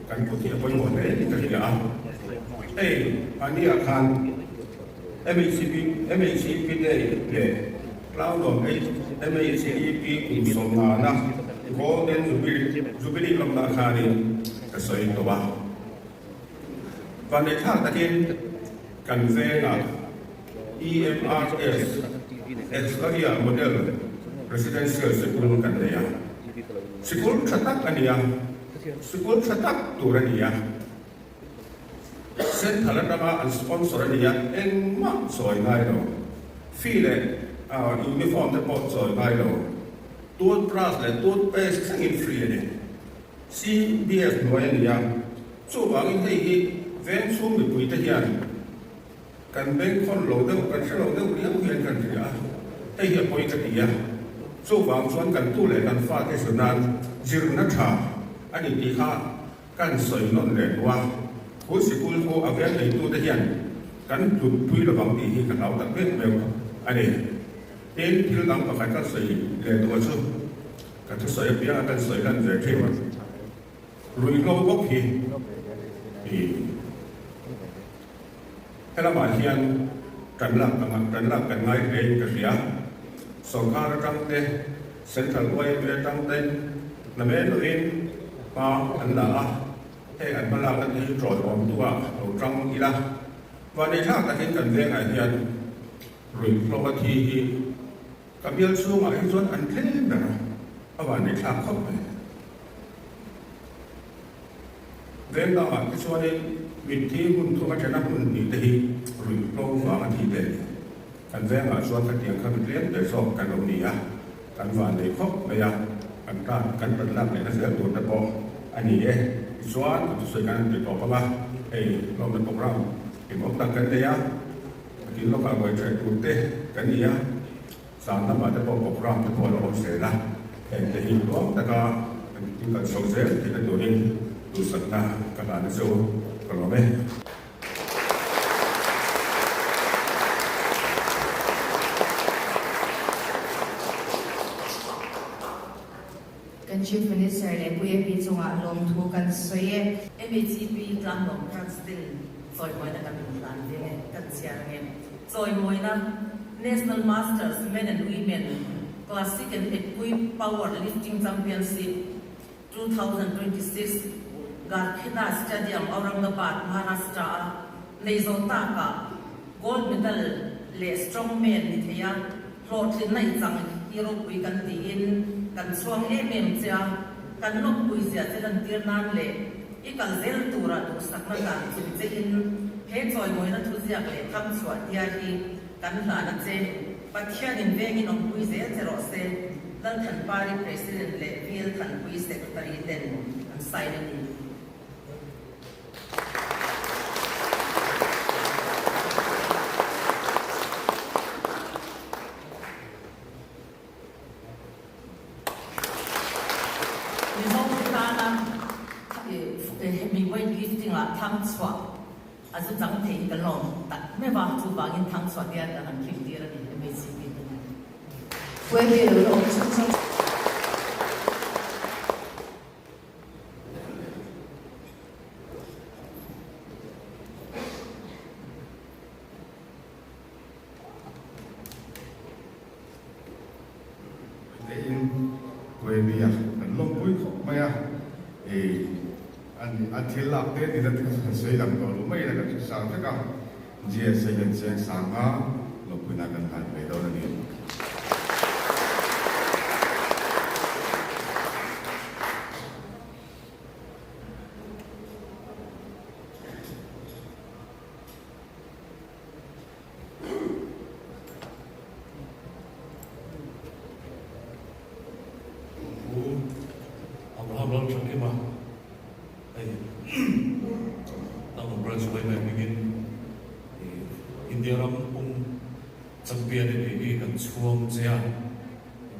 kan put hi a pawimawh hle tih ka hria a. Hei mahniah khan MHCP MHCP Day leh Cloudon MHCP kum sawmngana Golden Jubilee Jubilee lawmna khanin ka sawi tawh a. Vanneithlak takin kan vengah EMRS, Excaria Model Residential Sikul kan nei a. Sikul tha tak a ni a, sikul tha tak tur a ni a. Central atanga an sponsor a ni a, engmah chawi ngai lo. Fee leh uniform te pawh chawi ngai lo. Toothbrush leh toothpaste thlengin free a ni. CBS hnuai a ni a, chuvangin hei hi veng chhung mipuite hian kan bengkhawn lo deuh, kan hre lo deuh riau hian kan hria a, hei hi a pawi ka ti a, chuvang chuan kan tu leh kan fate zir nan zirna tha a ni tih kha kan sawi nawn leh duh a, thu sikul thu a veng neitute hian kan tlutpui lovang tih hi ka hlau tak mek meuh a ni. Tin, thil dang pakhat ka sawi leh duh a chu. Ka thusawi apianga kan sawi lan ve thin a, ruihhlo bawk hi i helamah hian tan lak ka tan lak kan ngai hle in ka hria. Sorkar atang te, Central YMA atang te namen lovin hma an la a, heng an hmalakna te hi tawihawm duhah lo tang ila. Vanneithlak takin kan vengah hian ruihhlo a thi hi Ka bial chhungah hi chuan an tlem ber a, a van ei thlak khawp mai. Veng dangah te chuanin mitthi hmun thum atana hmun hnih te hi ruihhlo vang a thi te a ni. Kan vengah chuan khatiang kha mi tlem te zawk kan lo ni a, kan van nei khawp mai a, kan tan kan rawn lak lehna zel tur te pawh a ni e. Tichuan ka thusawi kan han ti tawp ang a, hei lawmna program hlimawm tak kan nei a. Tin lawkah buai thaih tur te kan ni a, zan lamah te pawh program te pawh a lo awm zel a, heng te hi tluang taka kan tin kal chho zel theihna turin duhsakna ka hlan a che u, ka lawm e. Kan Chief Minister leh Pu AP chungah lawmthu kan sawi e. MHEP Tlanglawng Branch ten chawimawina kan inhlan ve e, kan chhiar ang e. Chawimawina, National Masters Men and Women Classic and Equip Power Lifting Championship 2025. 2026 Garkheda Stadium, Aurangabad, Maharashtra-a nei zawh takah gold medal leh strongman ni thei a, hlawhtlinna i chang hi ropui kan tiin kan chhuang em em che a, kan lawmpui zia che lantir nan leh i kal zel tura duhsakna dan chung chein he chawimawina thuziak leh thangchhuah tia hi kan hlan a che. Pathianin vengin awmpui zel che rawh se, Lalthanpari President leh VL Thanpui Secretary ten an sign a ni. Mizote tana hemi weight lifting ah thangchhuah A zu chang thei hi ka lawm tak meuh a, chuvangin thangchhuah hian ka han khing tir a ni, MHCP te nen. Puai lo la awm chhung chhung. Teiin Puebia kan lawmpui khawp mai a, ei a thil lak te nila te kha kan sawi lang tawh lo mai ila kan hre sang vek a, GSA hian chiang sang a lawmpuina kan hlan ve dawn a ni. Pu Abraham Lalthakima hei Tangdawm Branch Huai Mai hmingin India ram pum champion i nih hi kan chhuang che a,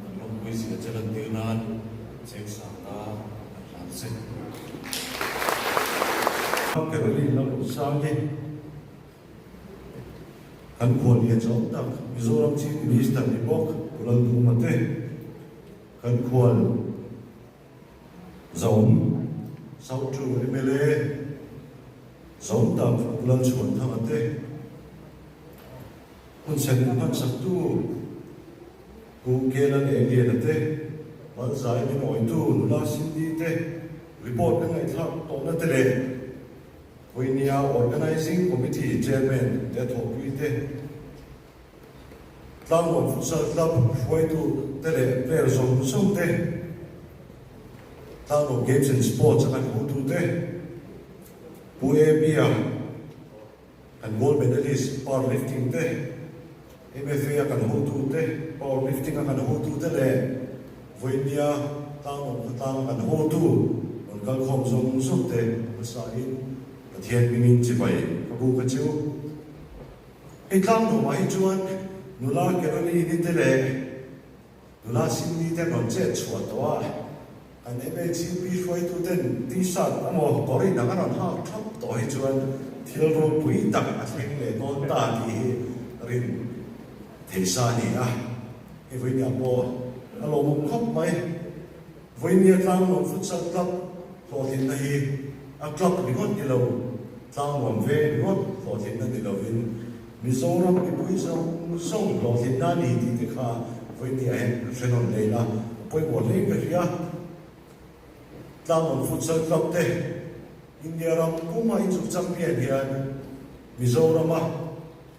kan lawmpui zia che lantir nan cheng sangna kan hlan che. Caroline Lalrusangi. Kan khuallian zawng tak Mizoram Chief Minister ni bawk Pu Lalduhma te, kan khual zawm South Two mla zawng tak Pu Lalchhuanthanga te, hun sen hmansaktu Pu Kelan Engliana te, Malzai min awitu Nula Cindy te report kan ngaihthlak tawhna te leh Vawinia Organising Committee Chairman te thawhpui te, Tlangnuam Futsal Club hruaitu te leh player zawng zawng te, Tlangnuam Games and Sports a kan hotu te, Pu Abia kan gold medalist powerlifting te, MFA a kan hotu te, powerlifting a kan hotu te leh Vawinia Tlangnuam khawtlang a kan hotu rawn kalkhawm zawng zawng te hmasain Pathian hmingin chibai ka buk a chu. Hei Tlangnuamah hi chuan nula Caroline-i te leh Nula Cindy te rawn chet chhuah tawh a, kan MHCP hruaitu ten T-shirt emaw kawr inang a rawn hak thap tawh hi chuan thil ropui tak a thleng leh dawn ta tih hi rin thei sa a ni a. Hei vawinia pawh a lawmawm khawp mai. Vawinia Tlangnuam Futsal Club hlawhtlinna hi a club ringawt ni lo, Tlangnuam veng ringawt hlawhtlinna ni lovin Mizoram mipui zawng zawng hlawhtlinna a ni tih te kha vawinia hian ka hre nawn leh ila, a pawimawh hle ka hria. Tlangnuam Futsal Club te India ram puma inzuk champion hian Mizorama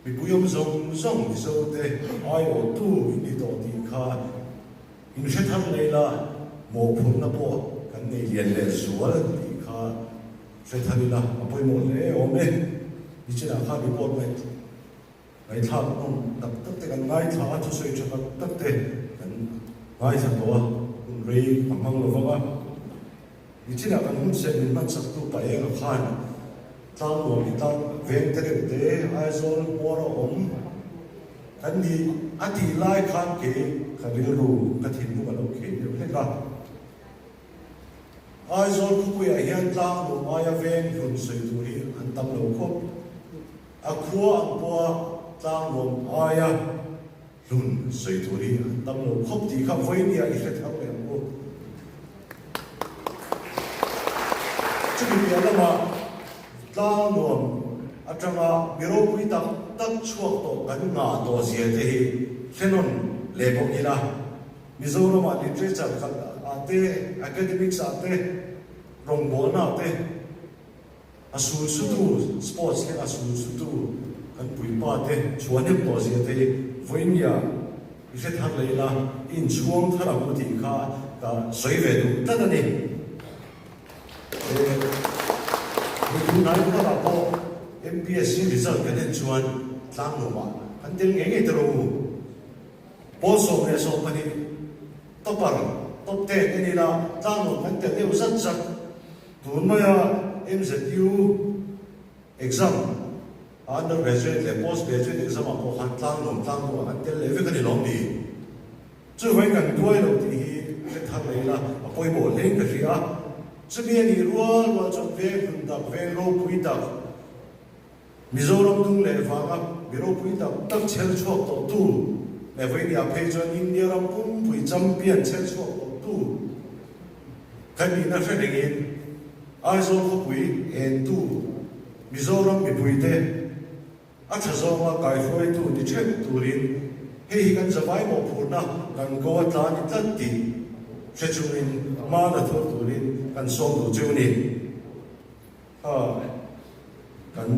mipui awm zawng zawng Mizo te aiawhtu in ni tawh tih kha In hre thar leh ila, mawhphurhna pawh kan nei lian leh zual tih kha hre thar ila a pawimawh hle awm e. Nichinah khan report ngaih ngaihthlak nawm tak tak te kan ngaithla a, thusawi tha tak tak te kan ngaithla tawh a, hun rei ka hmang lo vang a. Nichinah kan hun sem min hmansaktu pa enga khan Tlangnuam hi tlang veng te reuh te Aizawl hmuar a awm kan ni a tih lai khan kei ka rilru ka thinlung a lo khei deuh hlek a. Aizawl khawpuiah hian Tlangnuam aia veng hlun sawi tur hi an tam lo khawp. A khua ang pawha Tlangnuam aia Hlun sawi tur hi an tam lo khawp tih kha vawinia i hre thar leh ang u. Chumi piah lamah tlang nuam atanga mi ropui tak tak chhuak tawh kan ngah tawh zia te hi hre nawn leh bawk ila. Mizoramah literature khat a. ah te, academics ah te, rawngbawlna ah te a sul sutu, sports hian a sul sutu kan puipa te chhuah hnem tawh zia te hi vawinia i hre thar leh ila i inchhuang thar ang u tih kha ka sawi ve duh tlat a ni. He tunlai khualah pawh MPSC result kan en chuan tlangnuamah kan tel ngei ngei ta ro u. Pawl 12 topper, top 10 en ila tlangnuam kan tel deuh zat zat. Tun maia MZU exam a undergraduate leh postgraduate exam ah pawh khan tlangnuam tlangnuamah kan tel leh vek a ni lawm ni? Chuvangin kan duai lo tih hi hre thar leh ila a pawimawh hlein ka hria a. Chumi a nih rual rual chuan veng hlun tak, veng ropui tak, Mizoram dung leh vanga mi ropui tak tak chher chhuak tawhtu leh vawinia phei chuan India ram pumpui champion chher chhuak tawhtu kan nihna hre rengin Aizawl khawpui entu Mizoram mipuite a tha zawnga kaihruaitu ni theuh turin hei hi kan zavai mawhphurhna kan ko a tla ni tlat tih hre chungin hma la thur turin kan sawm duh cheu ni. Kha kan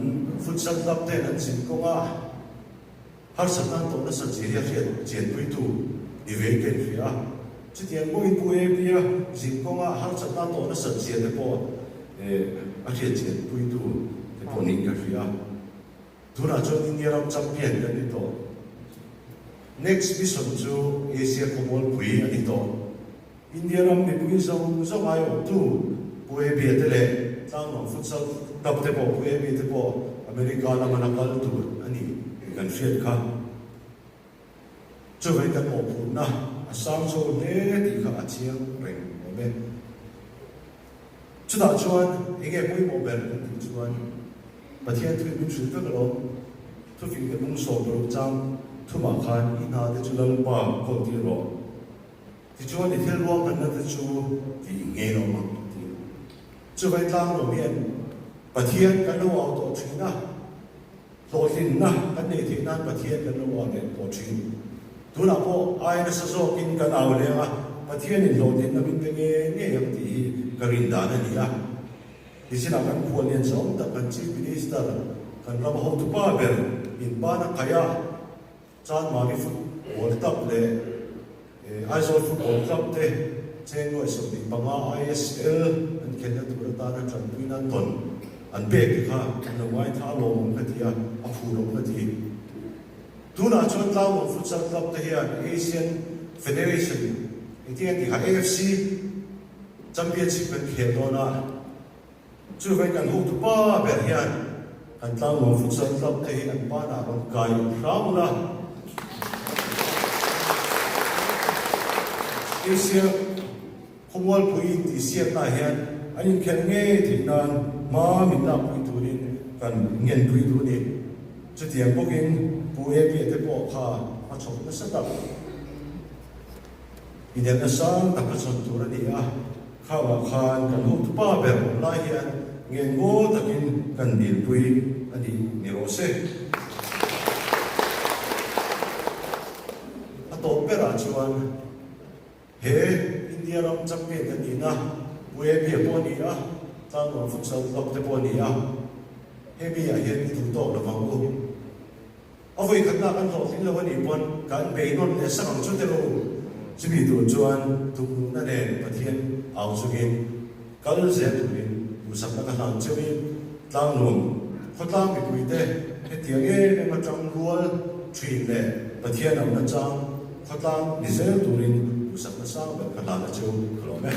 futsal club ten an zin kawnga harsatna an tawh nasat zia hi a hriat chianpuitu ni ve in ka inhria a. Chutiang bawkin Pu Abby-a zin kawnga harsatna a tawh nasat zia te pawh a hriat chianpuitu te pawh niin ka hria a. Tunah chuan India ram champion kan ni tawh. Next mission chu Asia khawmualpui a ni tawh. India ram mipui zawng zawng aiawhtu Pu Abby-a te leh Tlangnuam Futsal Club te pawh Pu Abby te pawh America lama la kal tur a ni tih kan hriat kha. Chuvei kan mawhphurhna a sang chho hle tih kha a chiang reng awm e. Chutah chuan enge pawimawh ber kan tih chuan Pathian thuin min hrilh vek alawm. Thufing te bung 16 chang thumah khan i hna te chu Lalpa kawltir rawh. Tichuan i thil ruahmanna te chu tih ngei lo ang a ti. Chuvei tlang lo hian Pathian kan lo au tawh thin a, hlawhtlinna kan neih theih nan Pathian kan lo au leh tawh thin. Tunah pawh ai nasa zawkin kan au leng a, Pathianin hlawhtlinna min pe ngei ngei ang tih hi ka rin dan a ni a. Nichinah kan khual lian zawng tak kan Chief Minister, kan ram hotupa ber inpana kaih a, Chanmari Football Club leh Aizawl Football Club te cheng nuai 25 ISL an khelhna tur atana tanpuina an tawn an pek te kha an lo ngaithla a lawmawm ka ti a, a phur awm ka ti. Tunah chuan Tlangnuam Futsal Club te hian Asian Federation engtin an tih kha AFC Championship kan khel dawn a, Chuvei kan hotu pa ber hian kan tlangnuam futsal club te hi an panah rawn kai lo hram ula. Asia khawmualpui intihsiaknaah hian an inkhelh ngei theih nan hma min lakpui turin kan ngenpui duh a ni. Chutiang bawkin Pu Abby-a te pawh kha a chhawp nasa tak. Inelna sang tak a chhawn tur a ni a, khauah khan kan hotupa ber awm lai hian ngen ngaw takin kan dilpui a nih ni rawh se. A tawp berah chuan he India ram champion kan nihna Pu Abby-a pawh a ni a, Tlangnuam Futsal Club te pawh a ni a, hemi ah hian i duh tawk lovang u. A vawi khatna kan hlawhtling lo a nih pawn kan bei nawn leh sak ang chu te rawh u. Chumi tur chuan tumruhna nen Pathian au chungin kal zel turin duhsakna ka hlan cheuhin tlangnuam khawtlang mipuite hetiang em em atang rual thin leh Pathian auhna chang khawtlang ni zel turin duhsakna sang ber ka hlan a cheu ka lawm e.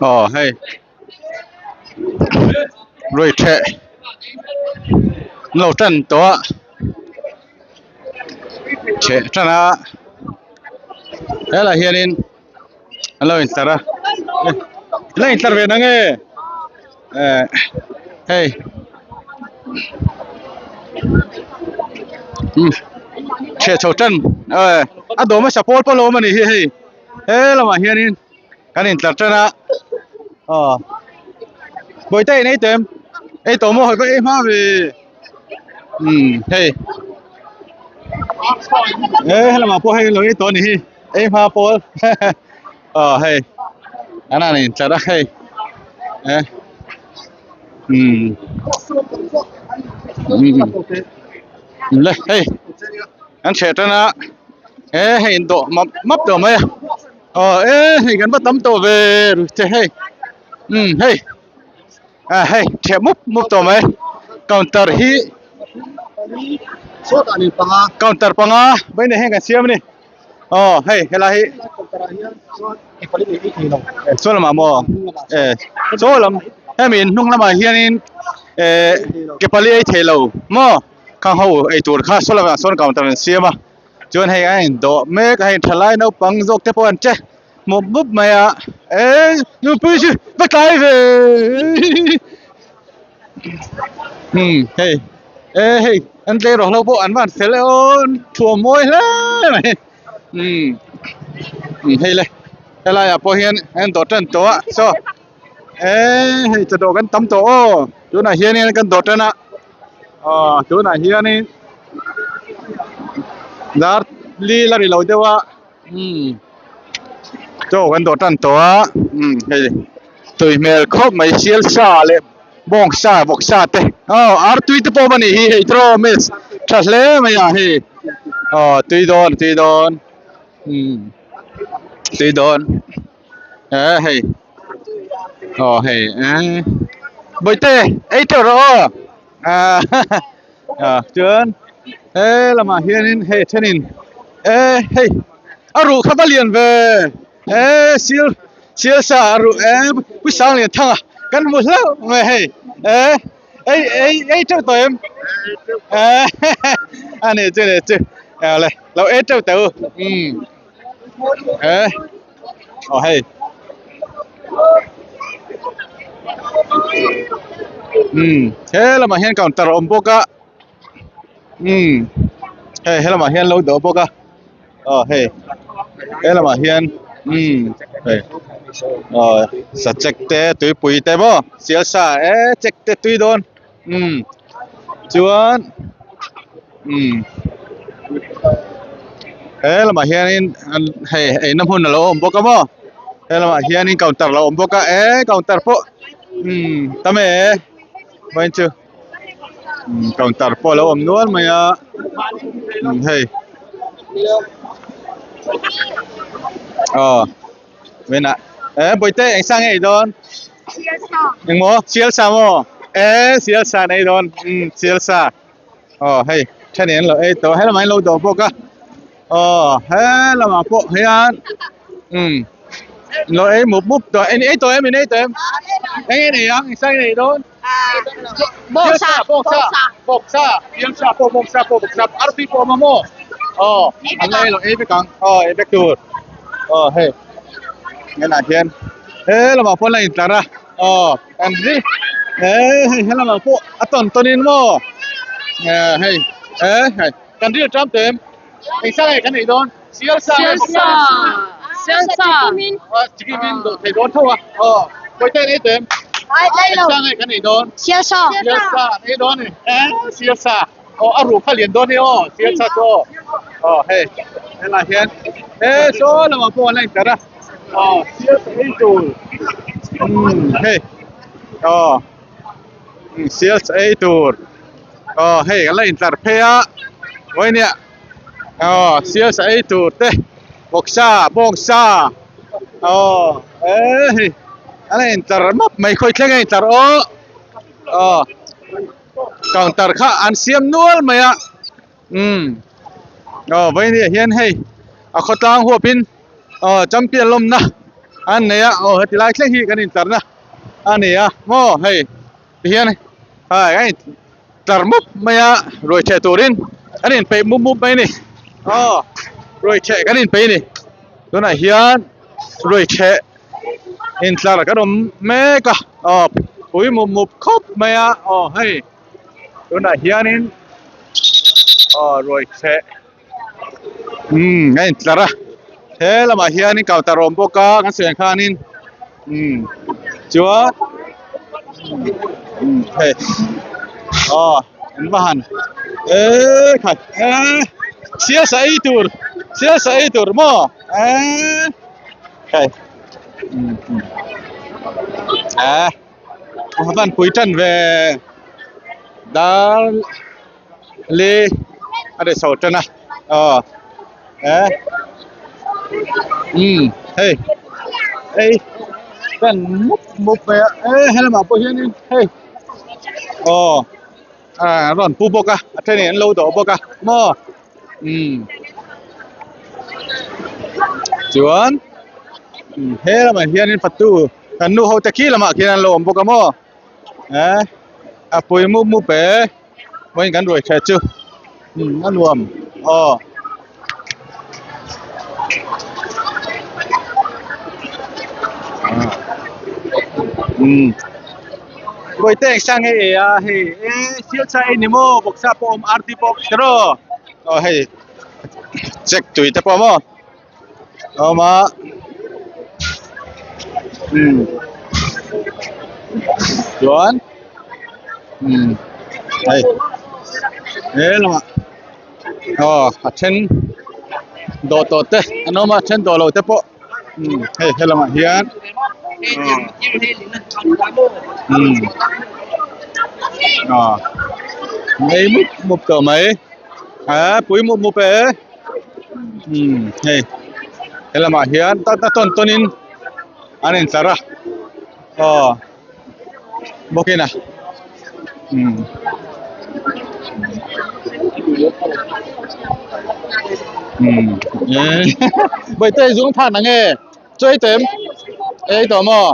Aw hei ruai theh an lo tan tawh a theh tan a helaiah hianin an lo intlar a la intlar ve nange eh hei umm theh chho tan eh a dawm a sa pawl pawh a lo awm a nih hi hei he lamah hianin kan intlar tan a aw bawihte in ei tawh em ei tawh maw hawi pawh ei hma ve umm hei he helamah pawh hei an lo ei tawh a nih hi ei hma pawl aw hei an han intlar a hei eh umm umm le hei an chheh tan a he hei in dawh map map tawh mai a. Aw e hei kan va tam tawh ve che hei umm hei ah hei theh mup mup tawh mai counter hi counter panga mai nei hian kan siam a ni aw hei helai hi saw lamah maw e saw lam hemi in hnung lamah hianin eh ke pali ei thei lo maw khang ho ei tur kha saw lamah sawn counter an siam a. Chuan hei a indawh mek a hei thalai naupang zawk te pawh an che mup mup mai a eh nupui chu va tlai ve umm hei eh hei an tleirawl ho pawh an van fel e aw an thuam mawi hle mai umm umm hei le helai ah pawh hian an indawh tan tawh a saw eh hei chawdawh kan tam tawh aw tunah hianin kan dawh tan a. Aw tunah hianin dar li la ri lo deuh a umm chaw kan dawh tan tawh a umm hei tui hmel khawp mai sial sa leh bawng sa vawk sa te aw artui te pawh a nih hi hei draw miss tha hle mai a hei aw tui dawn tui dawn umm tui dawn eh hei. Aw hei eh bawihte ei teuh rawh aw ah ah chuan he lamah hianin hei thenin eh hei a ruh kha va lian ve eh sil sil sa a ruh eh pu sang lian thang a kan hmu hlauh mai hei eh ei ei ei teuh tawh em eh a ni chu ni chu awle lo ei teuh teh u umm. Eh aw hei umm he lamah hian counter a awm bawk a umm hei he lamah hian lo dawh bawk a aw hei he lamah hian umm hei aw sachek te tuipui te maw sialsa eh chek te tui dawn. Umm chuan umm he lamah hianin an hei eina hmun alo awm bawk a maw. He lamah hianin counter lo awm bawk a eh counter pawh umm tam e vawiin chu umm counter pawh a lo awm nual mai a umm hei aw vawiinah eh bawihte eng sa nge i dawn engmaw sial sa maw eh sial sa an ei dawn umm sial sa aw hei thenin an lo ei tawh a helamah an lo dawh bawk a aw helamah pawh hian umm lo ei mup mup tawh in ei tawh em in ei tawh em eng nge nei ang eng sa nge nei dawn bawksa bawksa bawksa siamsa pawh bawksa pawh bawksa artui pawh awm a maw aw an la ei lo ei vek ang aw ei vek tur aw hei helah hian helamah pawh an la intlar a aw an ri eh hei helamah pawh a tawn tawn in maw eh hei eh hei kan ri ṭam teh em eng sa nge kan ei dawn sialsa sialsa sialsa chikimin dawh thei dawn tho a aw kawite an ei teh em eng sa nge kan ei dawn sialsa sialsa an ei dawn a ni eh sialsa aw a ruh kha lian dawn e aw sialsa chu aw aw hei helaiah hian he saw lamah pawh an la intlar a aw sialsa ei tur umm hei aw sialsa ei tur aw hei an la intlar phei a vawinia aw sialsa ei tur te bawksa bawngsa aw eh hei an la intlar map mai khawi thleng a intlar aw aw counter kha an siam nual mai a umm aw vawinia hian hei a khawtlang huapin aw champion lawmna an nei a aw heti lai thleng hi kan intlarna a ni a maw hei tihian hai a intlar mup mai a ruai theh turin an inpeih mup mup mai a ni aw ruai theh kan inpeih a ni tunah hian ruai theh intlar kan awm mek a aw pui mup mup khawp mai a aw hei tunah hianin aw ruai theh umm a intlar a he lamah hianin counter a awm bawk a kan sawi ang khanin umm chuan umm hei aw an va han eee khai eee siasa ei tur siasa ei tur maw eee hei umm eee a van pui tan ve dar li a ri chho tan a aw eh umm hei hei fan mup mup mai a eh helamah pawh hianin hei aw ah an rawn pu bawk a a thenin an lo dawh bawk a maw umm chuan he lamah hianin fatu kan nu ho te khi lamah khian an lo awm bawk a maw eh a pui mup mup e vawiin kan ruai tha chu umm a nuam aw. Umm vawi te eng sang nge e a hei e sial sa ei ni maw bawksa pawh awm arti pawh awm tiraw aw hei check tui te pawh maw. Awm a umm chuan umm hei he lamah aw a then dawh tawh te an awm a a then dawh loh te pawh umm hei he lamah hian umm aw nei mup mup tawh mai ah pui mup mup e. umm hei he lamah hian ta ta tawn tawn in an intlar a aw bawkin a umm umm eh bawihte i zung phan ang e chaw ei tawh em ei tawh maw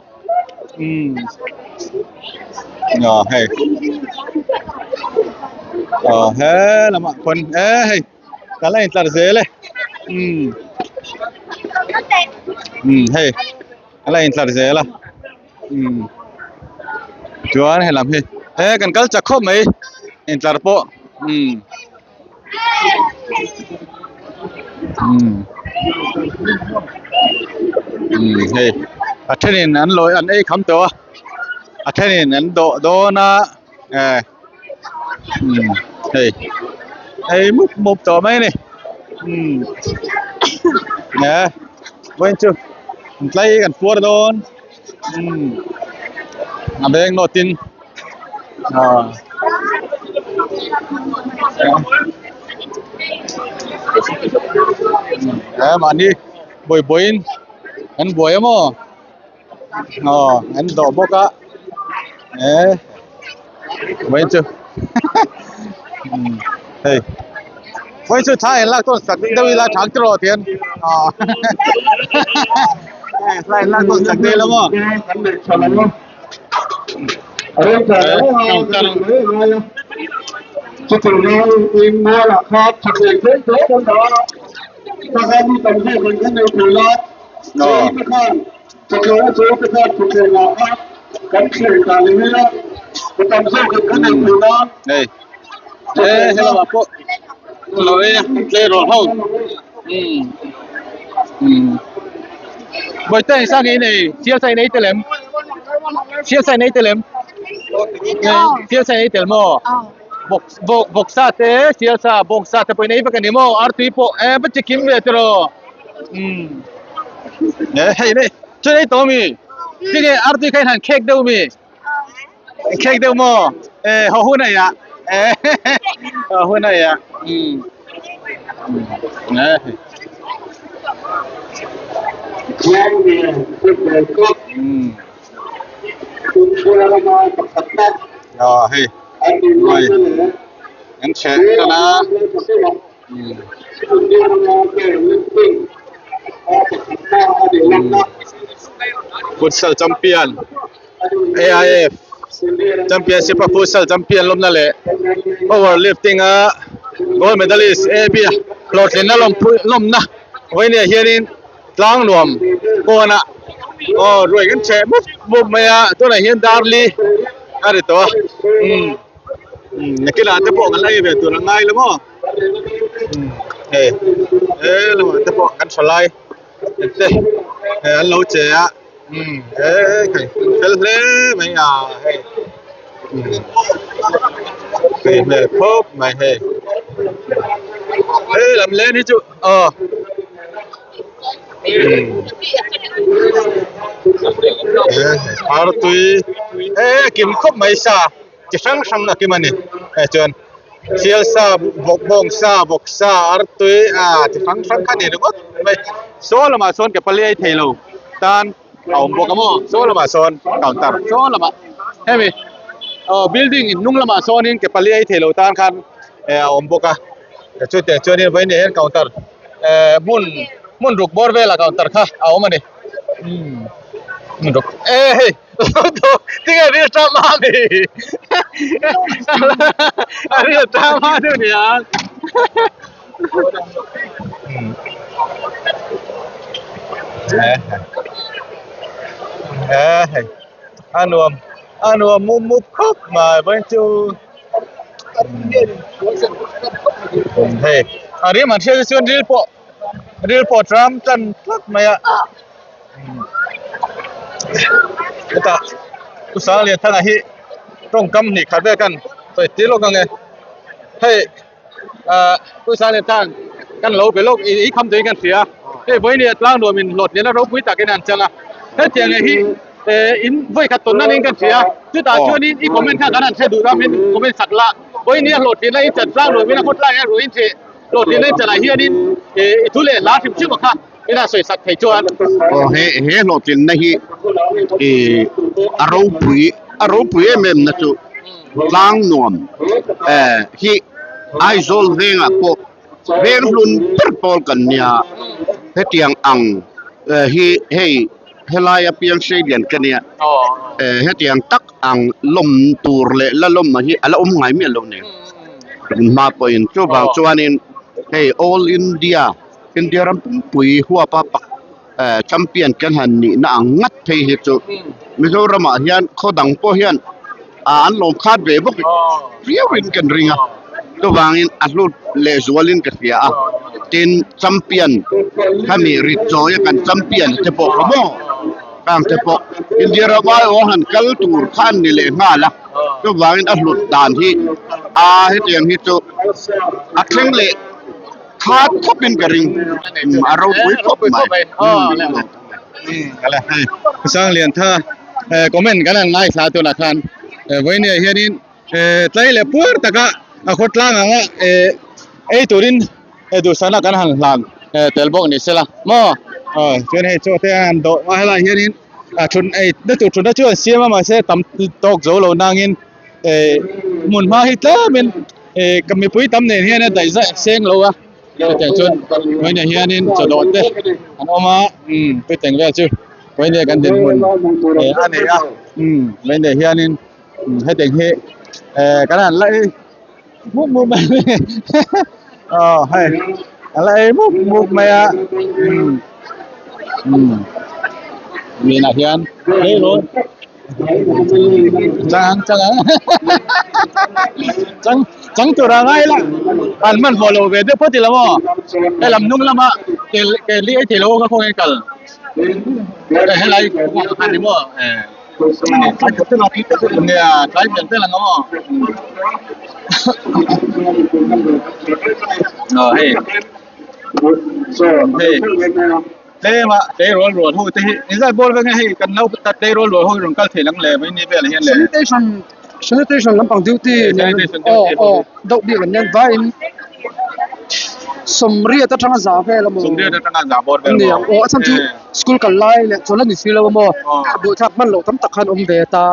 umm aw hei aw he lamah khawn eh hei. Ka la intlar zel e umm umm hei a la intlar zel a umm chuan helam hi he kan kal chak khawp mai intlar pawh umm umm umm hei a thenin an lawi an ei kham tawh a a thenin an dawh dawn a eh. Umm hei hei mup mup tawh mai a ni umm eh vawiin chu. An tlai kan puar dawn umm a beng nawt in ah eh mahni buai buai in an buai a maw aw an dawh bawk a eh vawiin chu hei vawiin chu thla in lak tawn sak deuh ila thang tiraw tihian aw thla in lak tawn sak deuh ila maw Hei he helamah pawh lo ei a tleirawl ho umm umm bawihte engzah nge i nei sial sa in ei tel em sial sa in ei tel em sial sa in ei tel maw vawk vawk vawk sa te sial sa bawng sa te pawh in ei vek a ni maw artui pawh e va chikim ve tiraw umm e hei nei chuan ei tawh ami tinge artui kha in han khek deuh ami khek deuh maw e haw hun a ia e haw hun a ia umm e umm aw hei ruai an chheh tan a Futsal champion AIF championship a futsal champion lawmna leh power lifting a gold medalist AB a hlawhtlinna lawmpui lawmna vawinia hianin tlang nuam kawnah aw ruai kan chheh mup mup mai a tunah hian darli a ri tawh a umm nakinah te pawh kan la ei ve tur a ngai lo maw hei he lamah te pawh kan tha lai te hei an lo che a umm he hei an fel hle mai a hei tui hmel khawp mai hei he lam len hi chu aw artui he kim khawp mai sa chi hrang hrang a kim a ni hei chuan sial sa vawk bawng sa vawk sa artui ah chi hrang hrang kha ni ringawt mai saw lamah sawn ke pali ei thei lo tan a awm bawk a maw saw lamah sawn counter saw lamah hemi aw building in hnung lamah sawnin ke pali ei thei lo tan khan eh a awm bawk a chutiang chuanin vawiin hian counter eh hmun hmun ruk bawr velah counter kha a awm a ni umm hmun ruk e hei tinge ril ṭam a ni a ril ṭam a deuh nia eh hei a nuam a nuam mup mup khawp mai vawiin chu hei a rim han hriat hi chuan ril pawh ril pawh tram tan tlat mai a hetah pu Sanglianthanga hi tawngkam hnih khat vel kan sawi tir lawk ang e hei ah pu Sanglianthang kan lo be lawk i kham tuin kan hria hei vawiin ah tlang nuam in hlawt lian a ropui takin an chang a hetiang hi eh in vawi khat tawn nan in kan hria chutah chuanin i comment kha kan han hre duh ram in comment sak la vawiin hi a hlawh thin a i chan tlang nuam in a khawt lai a ruih in thih hlawh thin a i chanah hianin eh i thu leh hla hrim hrim a kha ina sawi sak thei chuan aw he he hlawhtlinna hi ih a ropui a ropui em em na chu tlang nuam eh hi Aizawl vengah pawh veng hlun ber pawl kan nia hetiang ang eh hi hei helai a piang sei lian ka nia eh hetiang tak ang lawm tur leh la lawm hi a la awm ngai miah lo nen hma pawhin chuvang chuanin hei all India India ram pumpui huapa pak eh champion kan han nihna ang ngat phei hi chu Mizoramah hian khaw dang pawh hian ah an lawm khat ve bawk viau in kan ring a chuvangin a hlut leh zualin ka hria a tin champion khami rit chawi a kan champion te pawh kha maw khang te pawh India ram aiawh han kal tur kha an ni leh nghal a chuvangin a hlut dan hi a hetiang hi chu a thleng leh khat khawpin ka ring a ropui khawp mai. Ala hei Sangliantha comment kan han ngaithla tunah khan vawinia hianin tlai leh puar taka a khawtlang anga ei turin duhsakna kan han hlan tel bawk ni sela maw chuan hei chaw te a han dawh a helaiah hianin a thut ei na tur thutna chu an siam a mahse tam tawk zo lo nangin hmun hma hi tlemin mipui tam nen hian a daih zah seng lo a. Chutiang chuan vawiinah hianin chawdawh te an awm a umm chutiang vel chu vawiinah kan dinhmun eh a ni a umm vawiinah hianin hetiang hi eh kan han la ei mup mup mai aw hei an la ei mup mup mai a umm umm vawiinah hian Chang chang chang chang tur a ngai la an hman hmawh lo ve deuh phawt ila maw he lam hnung lama kel kel li ei thei lo ka khawnge kal helai a ni maw eh nia tlai hmel vel ang maw aw hei hei. Tlema tleirawl rual ho te hi inzai bawr vek nge hei kan lo tleirawl rual ho hi rawn kal thei lang le mai ni velah hian le. Sanitation sanitation lampang duty Sanitation duty aw aw deuh bik an nen vaiin sawmriat atanga za vel amaw Sawmriat atanga za bawr vel maw aw a chhan chu school kal lai leh chawl a ni si lo amaw buaithlak hman loh tam tak khan awm ve ta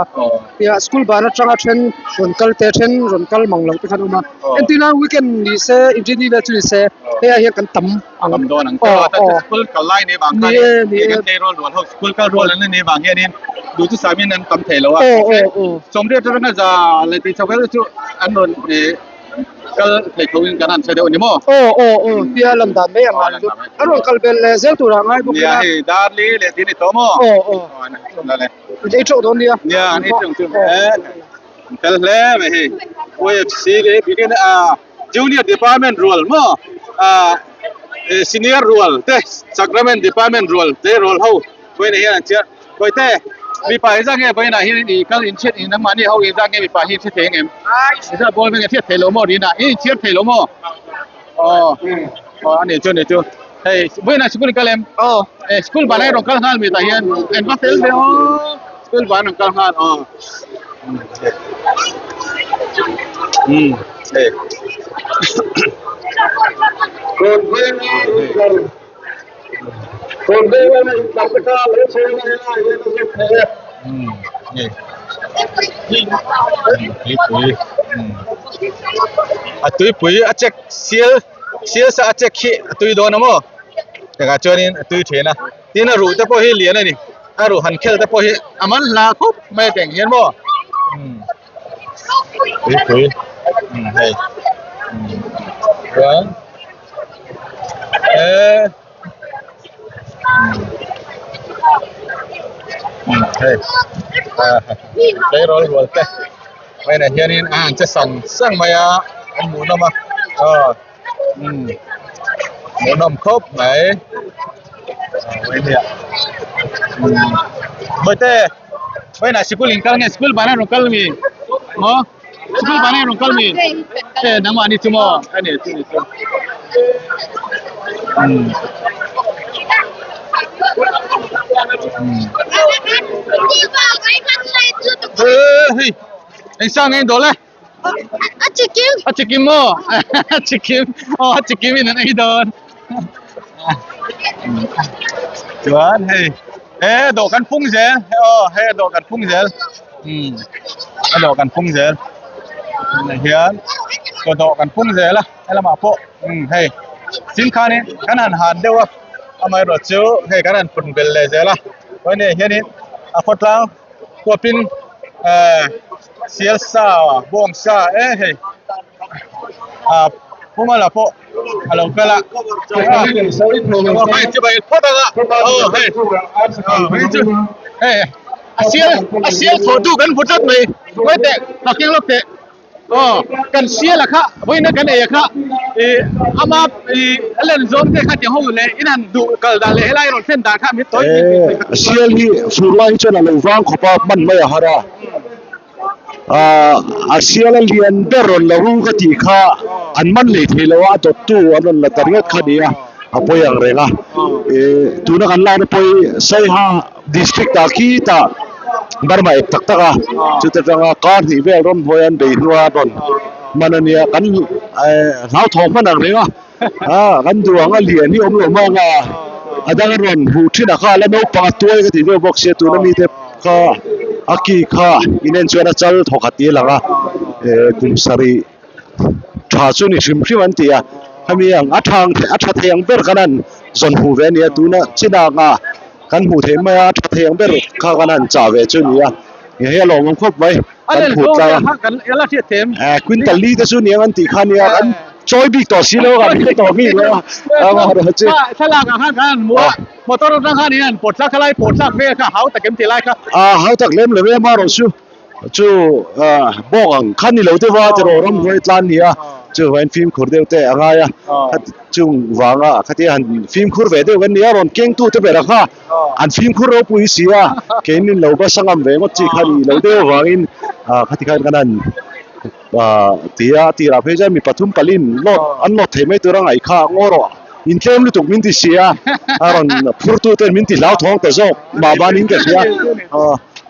tia school ban atanga then rawn kal te then rawn kal mang loh te khan awm a entirna weekend ni se inrinni vel chu ni se hei ah hian kan tam ang tam dawn ang te ta school kal lai nei vang khan ni kan tleirawl rual ho school kal rual an nei vang hianin duh chu samin an tam thei lo a sawmriat atanga za leh tih chho vel chu an rawn kal thei tho in kan han hre deuh a ni maw aw aw aw tia lan dan mai ang an chu an rawn kal bel leh zel turah ngai bawk nia hei darli leh tih a ni tawh maw aw aw ei teuh dawn nia nia an ei teuh chu fel hle mai hei OFC leh bikin a Junior Department rual maw ah Senior rual te Sacrament Department rual te rual ho vawiinah hian an chiah Bawihte mipa engzah nge vawiinah hian i kal inchhiat in nangmahni ho engzah nge mipa hi inchhiat thei ang em? Engzah ball veng a hriat thei lo maw Rina i inchhiar thei lo maw? Aw aw a nih chu a nih chu hei vawiinah sikul i kal em? Aw School banah i rawn kal nghal mi tah hian en va fel ve aw School ban rawn kal nghal aw. Um hei. Um hei. Tuipui um a tuipui a check sial sial sa a check hi a tui dawn a maw takah chuanin a tui thin a. Tin a ruh te pawh hi lian a ni a ruh han khel te pawh hi a man hla khawp mai a teng hian maw umm tuipui umm hei umm chuan eee umm hei ah tleirawl rual te vawiinah hianin a han che sang sang mai a an hmuhnawm a aw. Umm hmuhnawm khawp mai bawihte vawiinah sikul in kal nge sikul banah rawn kal mi maw sikul banah rawn kal mi e nangmahni chu maw a ni chu ni chu umm hei engsa nge in dawl e. A chikim. A chikim maw? A chikim. Aw a chikim in an ei dawn. Chuan hei he dawhkan phung zel aw hei a dawhkan phung zel umm a dawhkan phung zel tunah hian chaw dawhkan phung zel a helamah pawh umm hei tin khanin kan han han deuh a amaherawh chu hei kan han phun bel leh zel a chuan hei hianin a khawtlang huapin eh sial sa bawng sa e hei ah pumala pawh a lo kal a hei chibai phawt ang a aw hei aw hei chu hei a sial a sial thaw tu kan hmu tlat mai ngawi teh ka keng lawk teh. Aw kan sial a kha vawiina kan ei a kha ih ama ih a len zawng te kha tiang ho leh in han duh kal dan leh helai rawn thlen dan kha mi tawi Eh sial hi fur lai hi chuan a lo vang khawp a hman mai a har a ah a sial a lian ber rawn la ru ka tih kha an man lei thei lo a a dawttu an rawn la ta ringawt kha a ni a. a pawi ang reng a ih tuna kan lakna pawh hi Saiha district ah khitah Burma ep tak tak a chuta tanga kar hnih vel ramhnuai an bei hnua a rawn hman a nia kan hlauthawng hman ang reng a ah kan duh ang a lian hi awm lo mang a a dang a rawn huh thin a kha a la naupang a tuai ka tih deuh bawk sia tuna mite kha a ki kha inen chuan a chal thawk khat tih a lang a eh kum sarih tha chu ni hrim hrim an ti a hemi ang a tha ang a tha thei ang ber khan an zawn hmuh ve a ni a tuna chinah anga kan hmuh theih mai a a tha thei ang ber kha khan an chah ve chu a ni a hei a lawmawm khawp mai kan phut tlang a eh quintal li te chu niang an tih kha nia kan chawi bik tawh si lo a kan hre tawh bik lo a amaherawhchu chu thlalak ah khan kan han hmu a motor atang khan in an pawt thlak khalai pawt thlak vel kha hau tak em ti lai kha a hau tak lem lo e amaherawhchu chu bawk ang khan ni lo deuh a tiraw ramhnuai tlan ni a chuvangin fimkhur deuh te a ngai a chung vanga khatia han fimkhur ve deuh kan ni a rawn kengtu te ber a kha an fimkhur ropui si a keinin lo bus a ngam ve ngawt chi kha ni lo deuh avangin khati khan kan han ti a tirah phei chuan mi pathum palin load an load thei mai tur a ngaih kha ngaw rawh intlem lutuk min ti si a a rawn phurtu ten min ti hlauthawng ta zawk mah banin ka hria.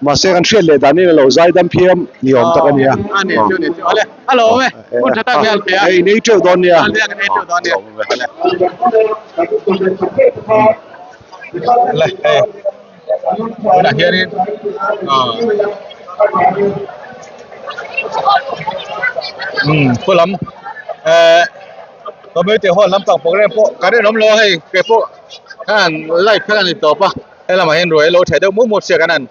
Mahse kan hriat leh danin a lo zai dam phiam ni awm tak a nia. A ni chu ni chu ale a lo awm e hun tha tak vel pe a. Hei nei teuh dawn nia. A nia kan nei teuh dawn nia. Ale. Ale hei tunah hianin umm khulam eh community hall lampang program pawh kan rinawm lo a hei keipawh khan live khan a ni tawp a. He lamah hian ruai lo theh deuh mup mup sia kan han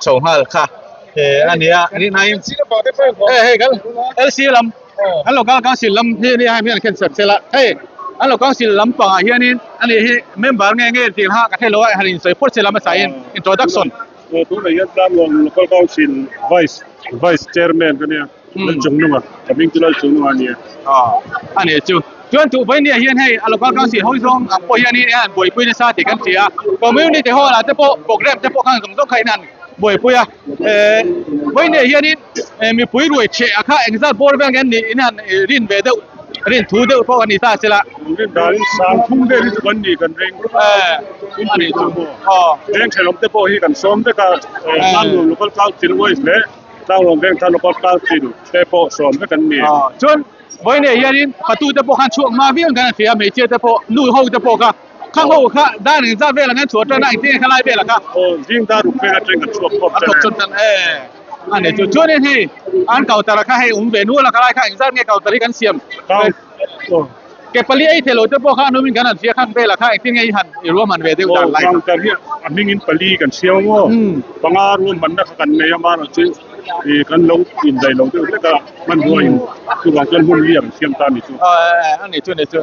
chho nghal kha a ni a rinaiin hei hei kan LC lam an local council lam hi nia hei hian khen sak sela hei an local council lampangah hianin ani hi member nge nge tih kha ka hrelo a han insawi phawt sela hmasa in introduction. Tunah hian Tlanglawng local council vice vice chairman ka nia. Lalchungnunga, ka hming chu Lalchungnunga a ni e. A ni chu. Chuan tuh vawinia hian hei a local council ho zawng ang pawh hian in an buaipui nasa tih kan hria a. Community hall ah te pawh program te pawh khan zawng zawng kha in an buaipui a. Vawinia hianin mipui ruai chheh a kha engzat bawr vel nge an nih in han rin ve deuh, rin thu deuh pawh a ni ta sela. Rin danin sang thum vel hi chu kan ni kan ring. A ni chu. Veng thenawm te pawh hi kan sawm vek a, Local Council wise leh Tlangrawng veng tan local council te pawh sawm vek an ni. Chuan vawiinah hianin fatute pawh khan chhuak hma viau kan hria, hmeichhia te pawh, nu ho te pawh kha, khang ho kha dan engzat vel ang an chhuah tan a, engtin nge khalai vel a kha? Aw, zing dar ruk vel atang kan chhuak khawp tan e. A thawk tan e. A ni chu. Chuanin hei an counter kha hei awm ve nual a, khalai kha engzat nge counter hi kan siam? Ke pali ei thei lo te pawh kha an awmin kan han hria khang velah kha engtin nge i han i ruahman ve deuh dan lai kha. Counter hi a hmingin pali kan siam a maw? Panga ruahmanna kha kan nei a marawh chu i kan lo indaih lo deuh hlek a hmanrua in chuvang chuan hmun li a kan siam ta a ni chu. A ni chu a ni chu.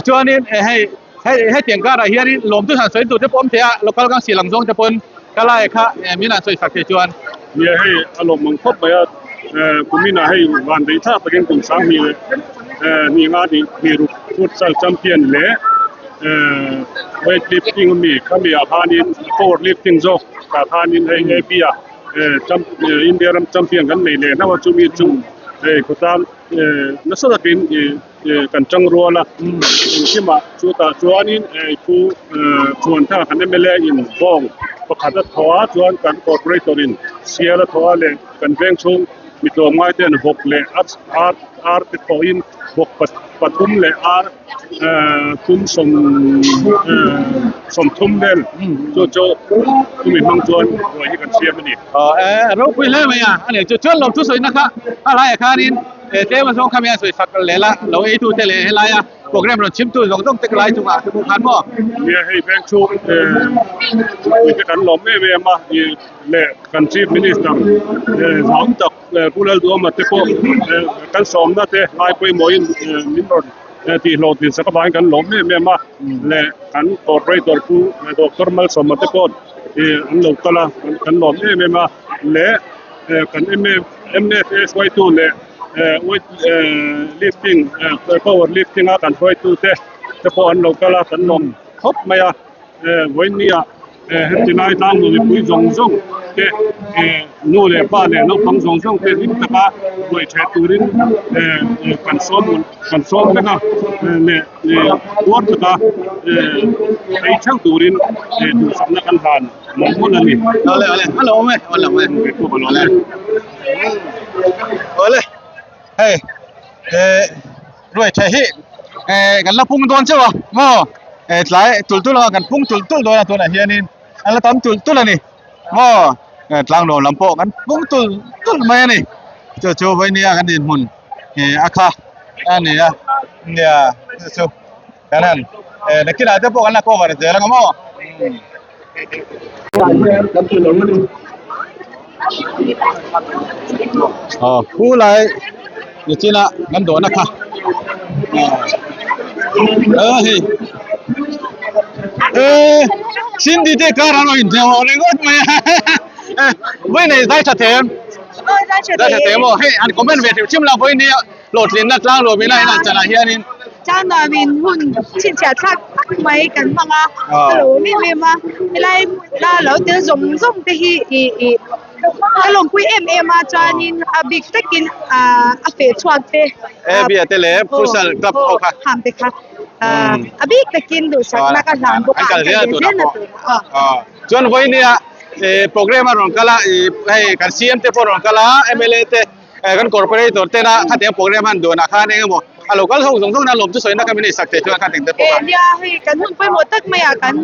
Chuanin hei hei hetiang karah hianin lawmtu han sawi tur te pawh awm thei a local council ang zawng te pawn ka lai kha min han sawi sak thei chuan. Nia hei a lawmawm khawp mai a, kuminah hei van daih thlak takin kum sanghnih leh hnih nga hnih hnih ruk futsal champion leh weight lifting ami khami ah khanin power lifting zawk tah khanin hei AP ah India ram champion kan nei leh hlauh a chumi chu hei khawtlang nasa takin ih kan tang rual a engkimah chutah chuanin thu chuan thla kan mla in bawng pakhat a thaw a chuan kan corporator in sial a thaw a leh kan veng chhung mi tlawmngai ten vawk leh ar ar te thawhin vawk pathum leh ar thum sawm sawmthum vel chu chu chumi hmang chuan ruai hi kan siam a ni. Ropui hle mai a, a ni chu chuan lawmthu sawina kha a laiah khanin He tlem a zawng kha mi a sawi sak leh la, lo eitu te leh helaia program rawn chhimtu zawng zawng te lai chungah te pawh khan maw? Nia hei veng chu mipui te kan lawm em em a, leh kan Chief Minister zau tak Pu Lalduhawma te pawh kan sawmna te ngai pawimawhin min rawn tihhlawhtlin sak avangin kan lawm em em a, leh kan Corporator Pu Doctor Malsawma te pawh an lo kal a, kan lawm em em a, leh kan MFA hruaitu leh weight lifting power lifting a kan hruaitu te te pawh an lo kal a kan lawm khawp mai a vawiin ni ah. Heti lai tlangnu mipui zawng zawng te nu leh pa leh naupang zawng zawng te hlim taka ruai ṭheh turin kan sawm kan sawm vek a leh puar taka ei ṭheuh turin duhsakna kan hlan mawlh mawlh a ni. Awle awle a lo awm e a lo awm e awle awle hei ruai ṭheh hi kan la pung dawn chauh a maw tlai tul tul anga kan pung tul tul dawn a tunah hianin an la tam tul tul a ni maw tlangnuam lam pawh kan pung tul tul mai a ni chu chu vawinia kan dinhmun a kha a ni a nia chu chu kan han nakinah te pawh kan la cover zel ang maw. Aw khu lai nichin a kan dawhna kha aw hei eh Cindy te car an rawn inhniam awh ringawt mai a vawi nei zai tha them zai tha them aw hei an comment ve hrim hrim lo vawi nia hlawhtlinna tlang nuam ila inah chanah hianin Tlang nuamin hun chhinchhiah thlak tak mai kan hmang a, ka lo awm em em a, helai hmuna lo tel zawng zawng te hi ih ih ka lawmpui em em a chuanin a bik takin ah a feh chhuak te E bia te leh futsal club ho kha ham te kha ah a bik takin duhsakna ka hlan bawk a an kal zel na tur ah pawh chuan vawinia program a rawn kal a ih hei kan CM te pawh a rawn kal a MLA te kan corporator tena khatiang program han duanah khan eng emaw a lo kal ho zawng zawng na lawm chu sawina kha min ei sak thei chuan khating te pawh kha. Nia hei kan hun pawimawh tak maiah kan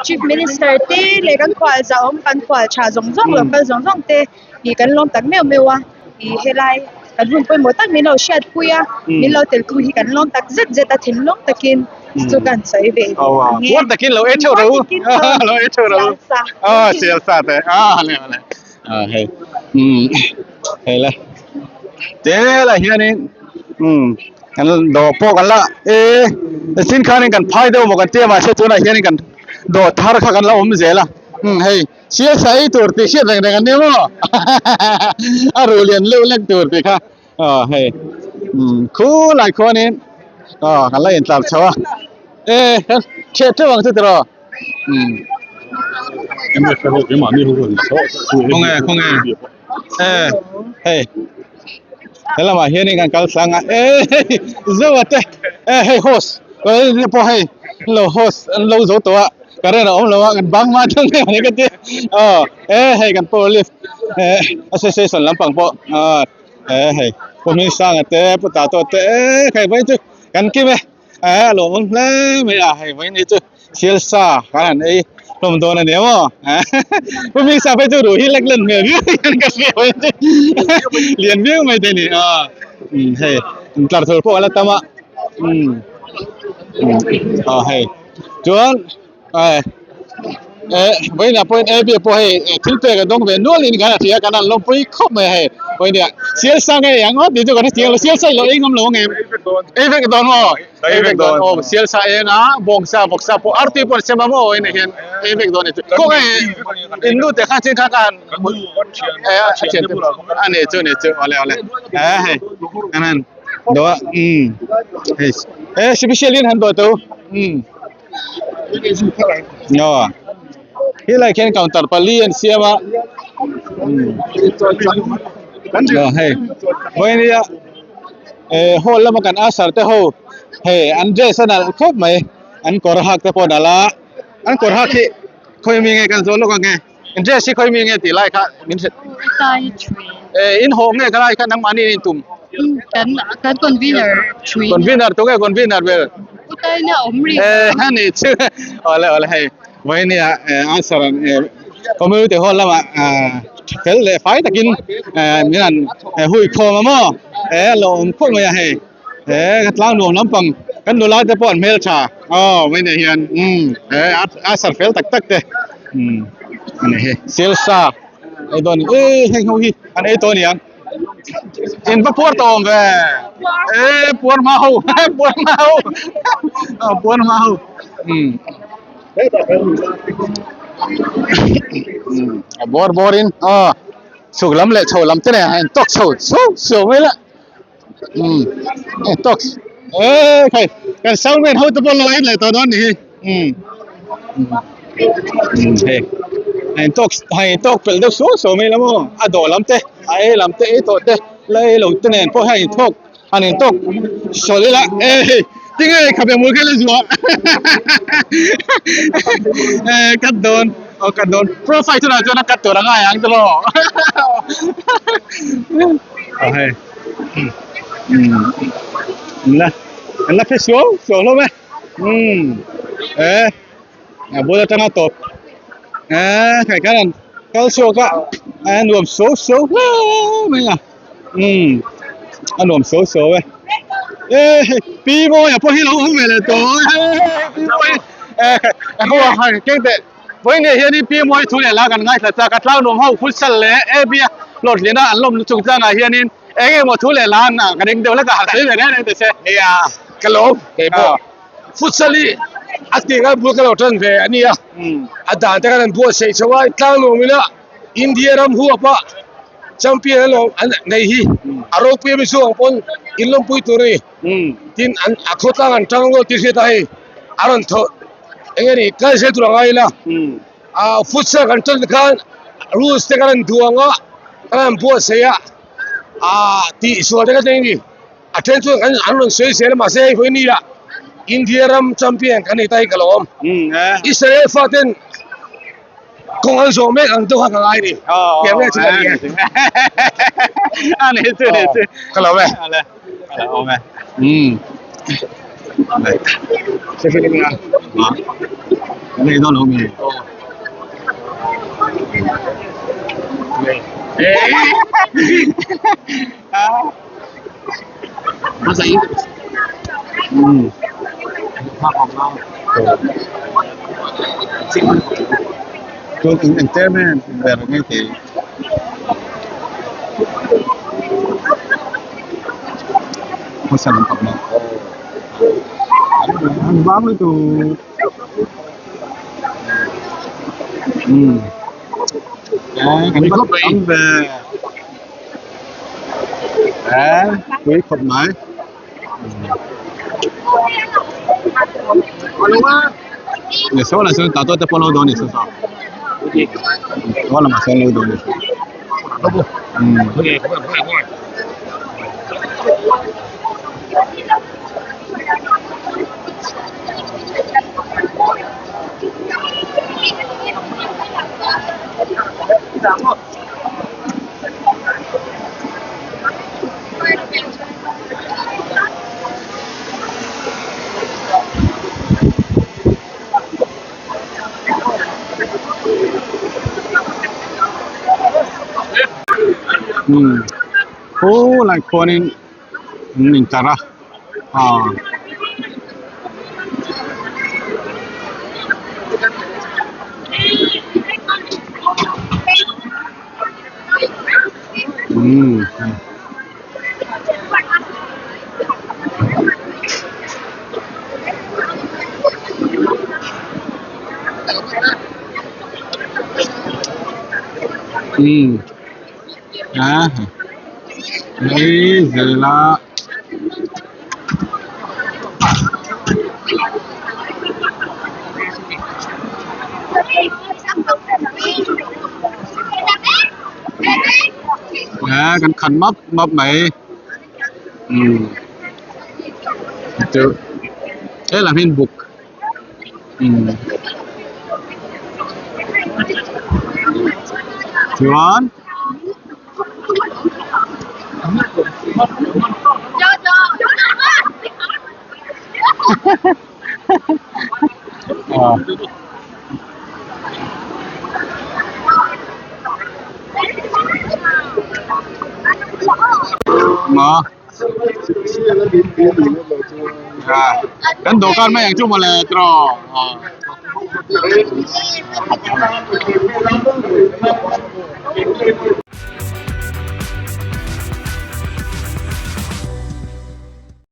chief minister te leh kan khual zahawm kan khual tha zawng zawng lo kal zawng zawng te ih kan lawm tak meuh meuh a ih helai kan hun pawimawh tak min lo hriatpui a min lo teltu hi kan lawm tak zet zet a thinlung takin chu kan sawi ve ang e. Puar takin lo ei theuh rawh u lo ei theuh rawh u sial sa te a le le. Ah hei umm hei le te lah hianin umm kan dawh pawh kan la e sin khanin kan phai deuh maw kan tia mahse tunah hianin kan dawh thar kha kan la awm zel a umm hei sial sa ei tur tih hriat reng reng an nia maw a ruh lian leuh lek tur tih kha aw hei umm khulai khuanin aw kan la intlar chho a e ṭhiah ṭeuh ang chu tiraw. Khawnge khawnge e hei he lamah hianin kan kal tlang a e hei zoa te e hei host te pawh hei an lo host an lo zo tawh a current a awm lo a kan bang hma thung mai ang ka ti aw e hei kan power lift e association lampang pawh a e hei pu Hmingsanga te pu Tato te e hei vawiin chu kan kim e. Eh a lawmawm hle mai a hei vawiin hi chu thil sa kan han ei hlawm dawn a ni maw pu Hmingsa phei chu ruh hi lek len hmel viau hian ka hria mai chu lian viau mai te a ni a umm hei tlar thur pawh a la tam a umm aw hei chuan. Eh eh vawiinah pawhin A B pawh hei thil pek a dawng ve nual in kan a hria kan han lawmpui khawp mai a hei vawiinia sial sa ngei ang aw tih chu kan hrethiam lo sial sa i lo ei ngam lo ang em ei vek dawn maw ei vek dawn aw sial sa eng a bawng sa vawk sa pawh artui pawh an siam a maw vawiinah hian ei vek dawn a ni chu kawng hei in nu te kha chin kha ka han eh a thian te a ni chu ni chu awle awle eh hei an han do a umm hei eh special in han do teu umm. Aw helai khian counter pali an siam a aw hei vawinia eh hall lama kan usher te ho hei an dress a nalh khawp mai an kawr hak te pawh a nalh a an kawr hak hi khawi mi nge kan zawh lawk ang e an dress hi khawi mi nge tih lai kha min hrilh eh in hawh nge kha lai kha nangmahni in tum. Kan kan convener thui. Convener tu nge convener ber? Putai na awm ri. Eh ani chu. Ole ole hei. Vai nia answer an community hall lama fel leh fai takin min an hui khawm a maw. Eh lo awm khawp mai a hei. Eh ka tlang nuam lampang kan nula te pawh an hmel tha. Aw vai nia hian um eh a sar fel tak tak te. Um ani hei Sialsa ei dawn eh heng ho hi an ei tawh aniang. In va puar tawh awm ve e puar hma ho puar hma ho puar hma ho um a bawr bawr in a chhuk lam leh chho lam te nen a in tawk chho chho chho mai la um in tawk e khai kan sound man ho te pawh lo en leh tawh dawn ni hi um. Hei a in tawk a in tawk pelh deuh suau suau mai la maw a dawh lam te a ei lam te ei tawh te la ei lo te nen pawh hian in thawk an in tawk sawlh ila e hei tinge khabe hmul kha la zuah e cut dawn aw cut dawn profile chunah chuan a cut tur a ngai ang tawh aw hei umm la an la phe suau suau hlawm e umm e a bul atanga tawp e khai khan an kal chhuak a a nuam suau suau hle mai a umm a nuam suau suau e e hei pi mawia pawh hi lo awm ve leh tawh e pi mawia e khai keng teh vawiin ah hianin pi mawia thu leh la kan ngaithla chak a tlang nuam ho futsal leh a b a hlawhtlin a an lawm chung tlangah hianin eng emaw thu leh la an ka ring deuh hlek a han sawi ve reng reng teh se nia ka lawm keipawh futsal hi a tih khan bul ka lo tan ve a nia a dan te khan an buatsaih chho a tlang nuam ila India ram huap a champion an lo an nei hi a ropui ami chu ang pawn in lawmpui tur a ni tin an a khawtlang an tang rual tih hriat a hei a rawn thawh eng nge ni kal zel tur a ngai ila ah futsal kan tan khan rules te khan an duang a kan han buatsaih a ah tihsual te kha thleng a ni. A then chuan kan an rawn sawi zel a mahse hei vawi nia India ram champion kan nei ta hi ka lo awm. Israel faten kawng an zawh mek ang deuh kha ka ngai ni. Pian vel chu ka ni e. A ni chu ni chu. Ka lo e. Ale. Ka lo awm e. Um. Se se ni a. Nei dawn lo mi. Ừ. Tôi cũng entertainment về là nghe thì một sản phẩm này ăn vắng với tụ ừ cái bắt ăn về 哎，quý khop mai 你说了是打多的菠萝多，你说说。我了嘛，先搂多你说。嗯。 Um khulai khuanin an intlar a aw. Um um a hei zel a. A kan khat map map mai um chu helam hian buk um chuan. Ờ. Mà. À, kan dawhkan mai ang chu mawle tiraw.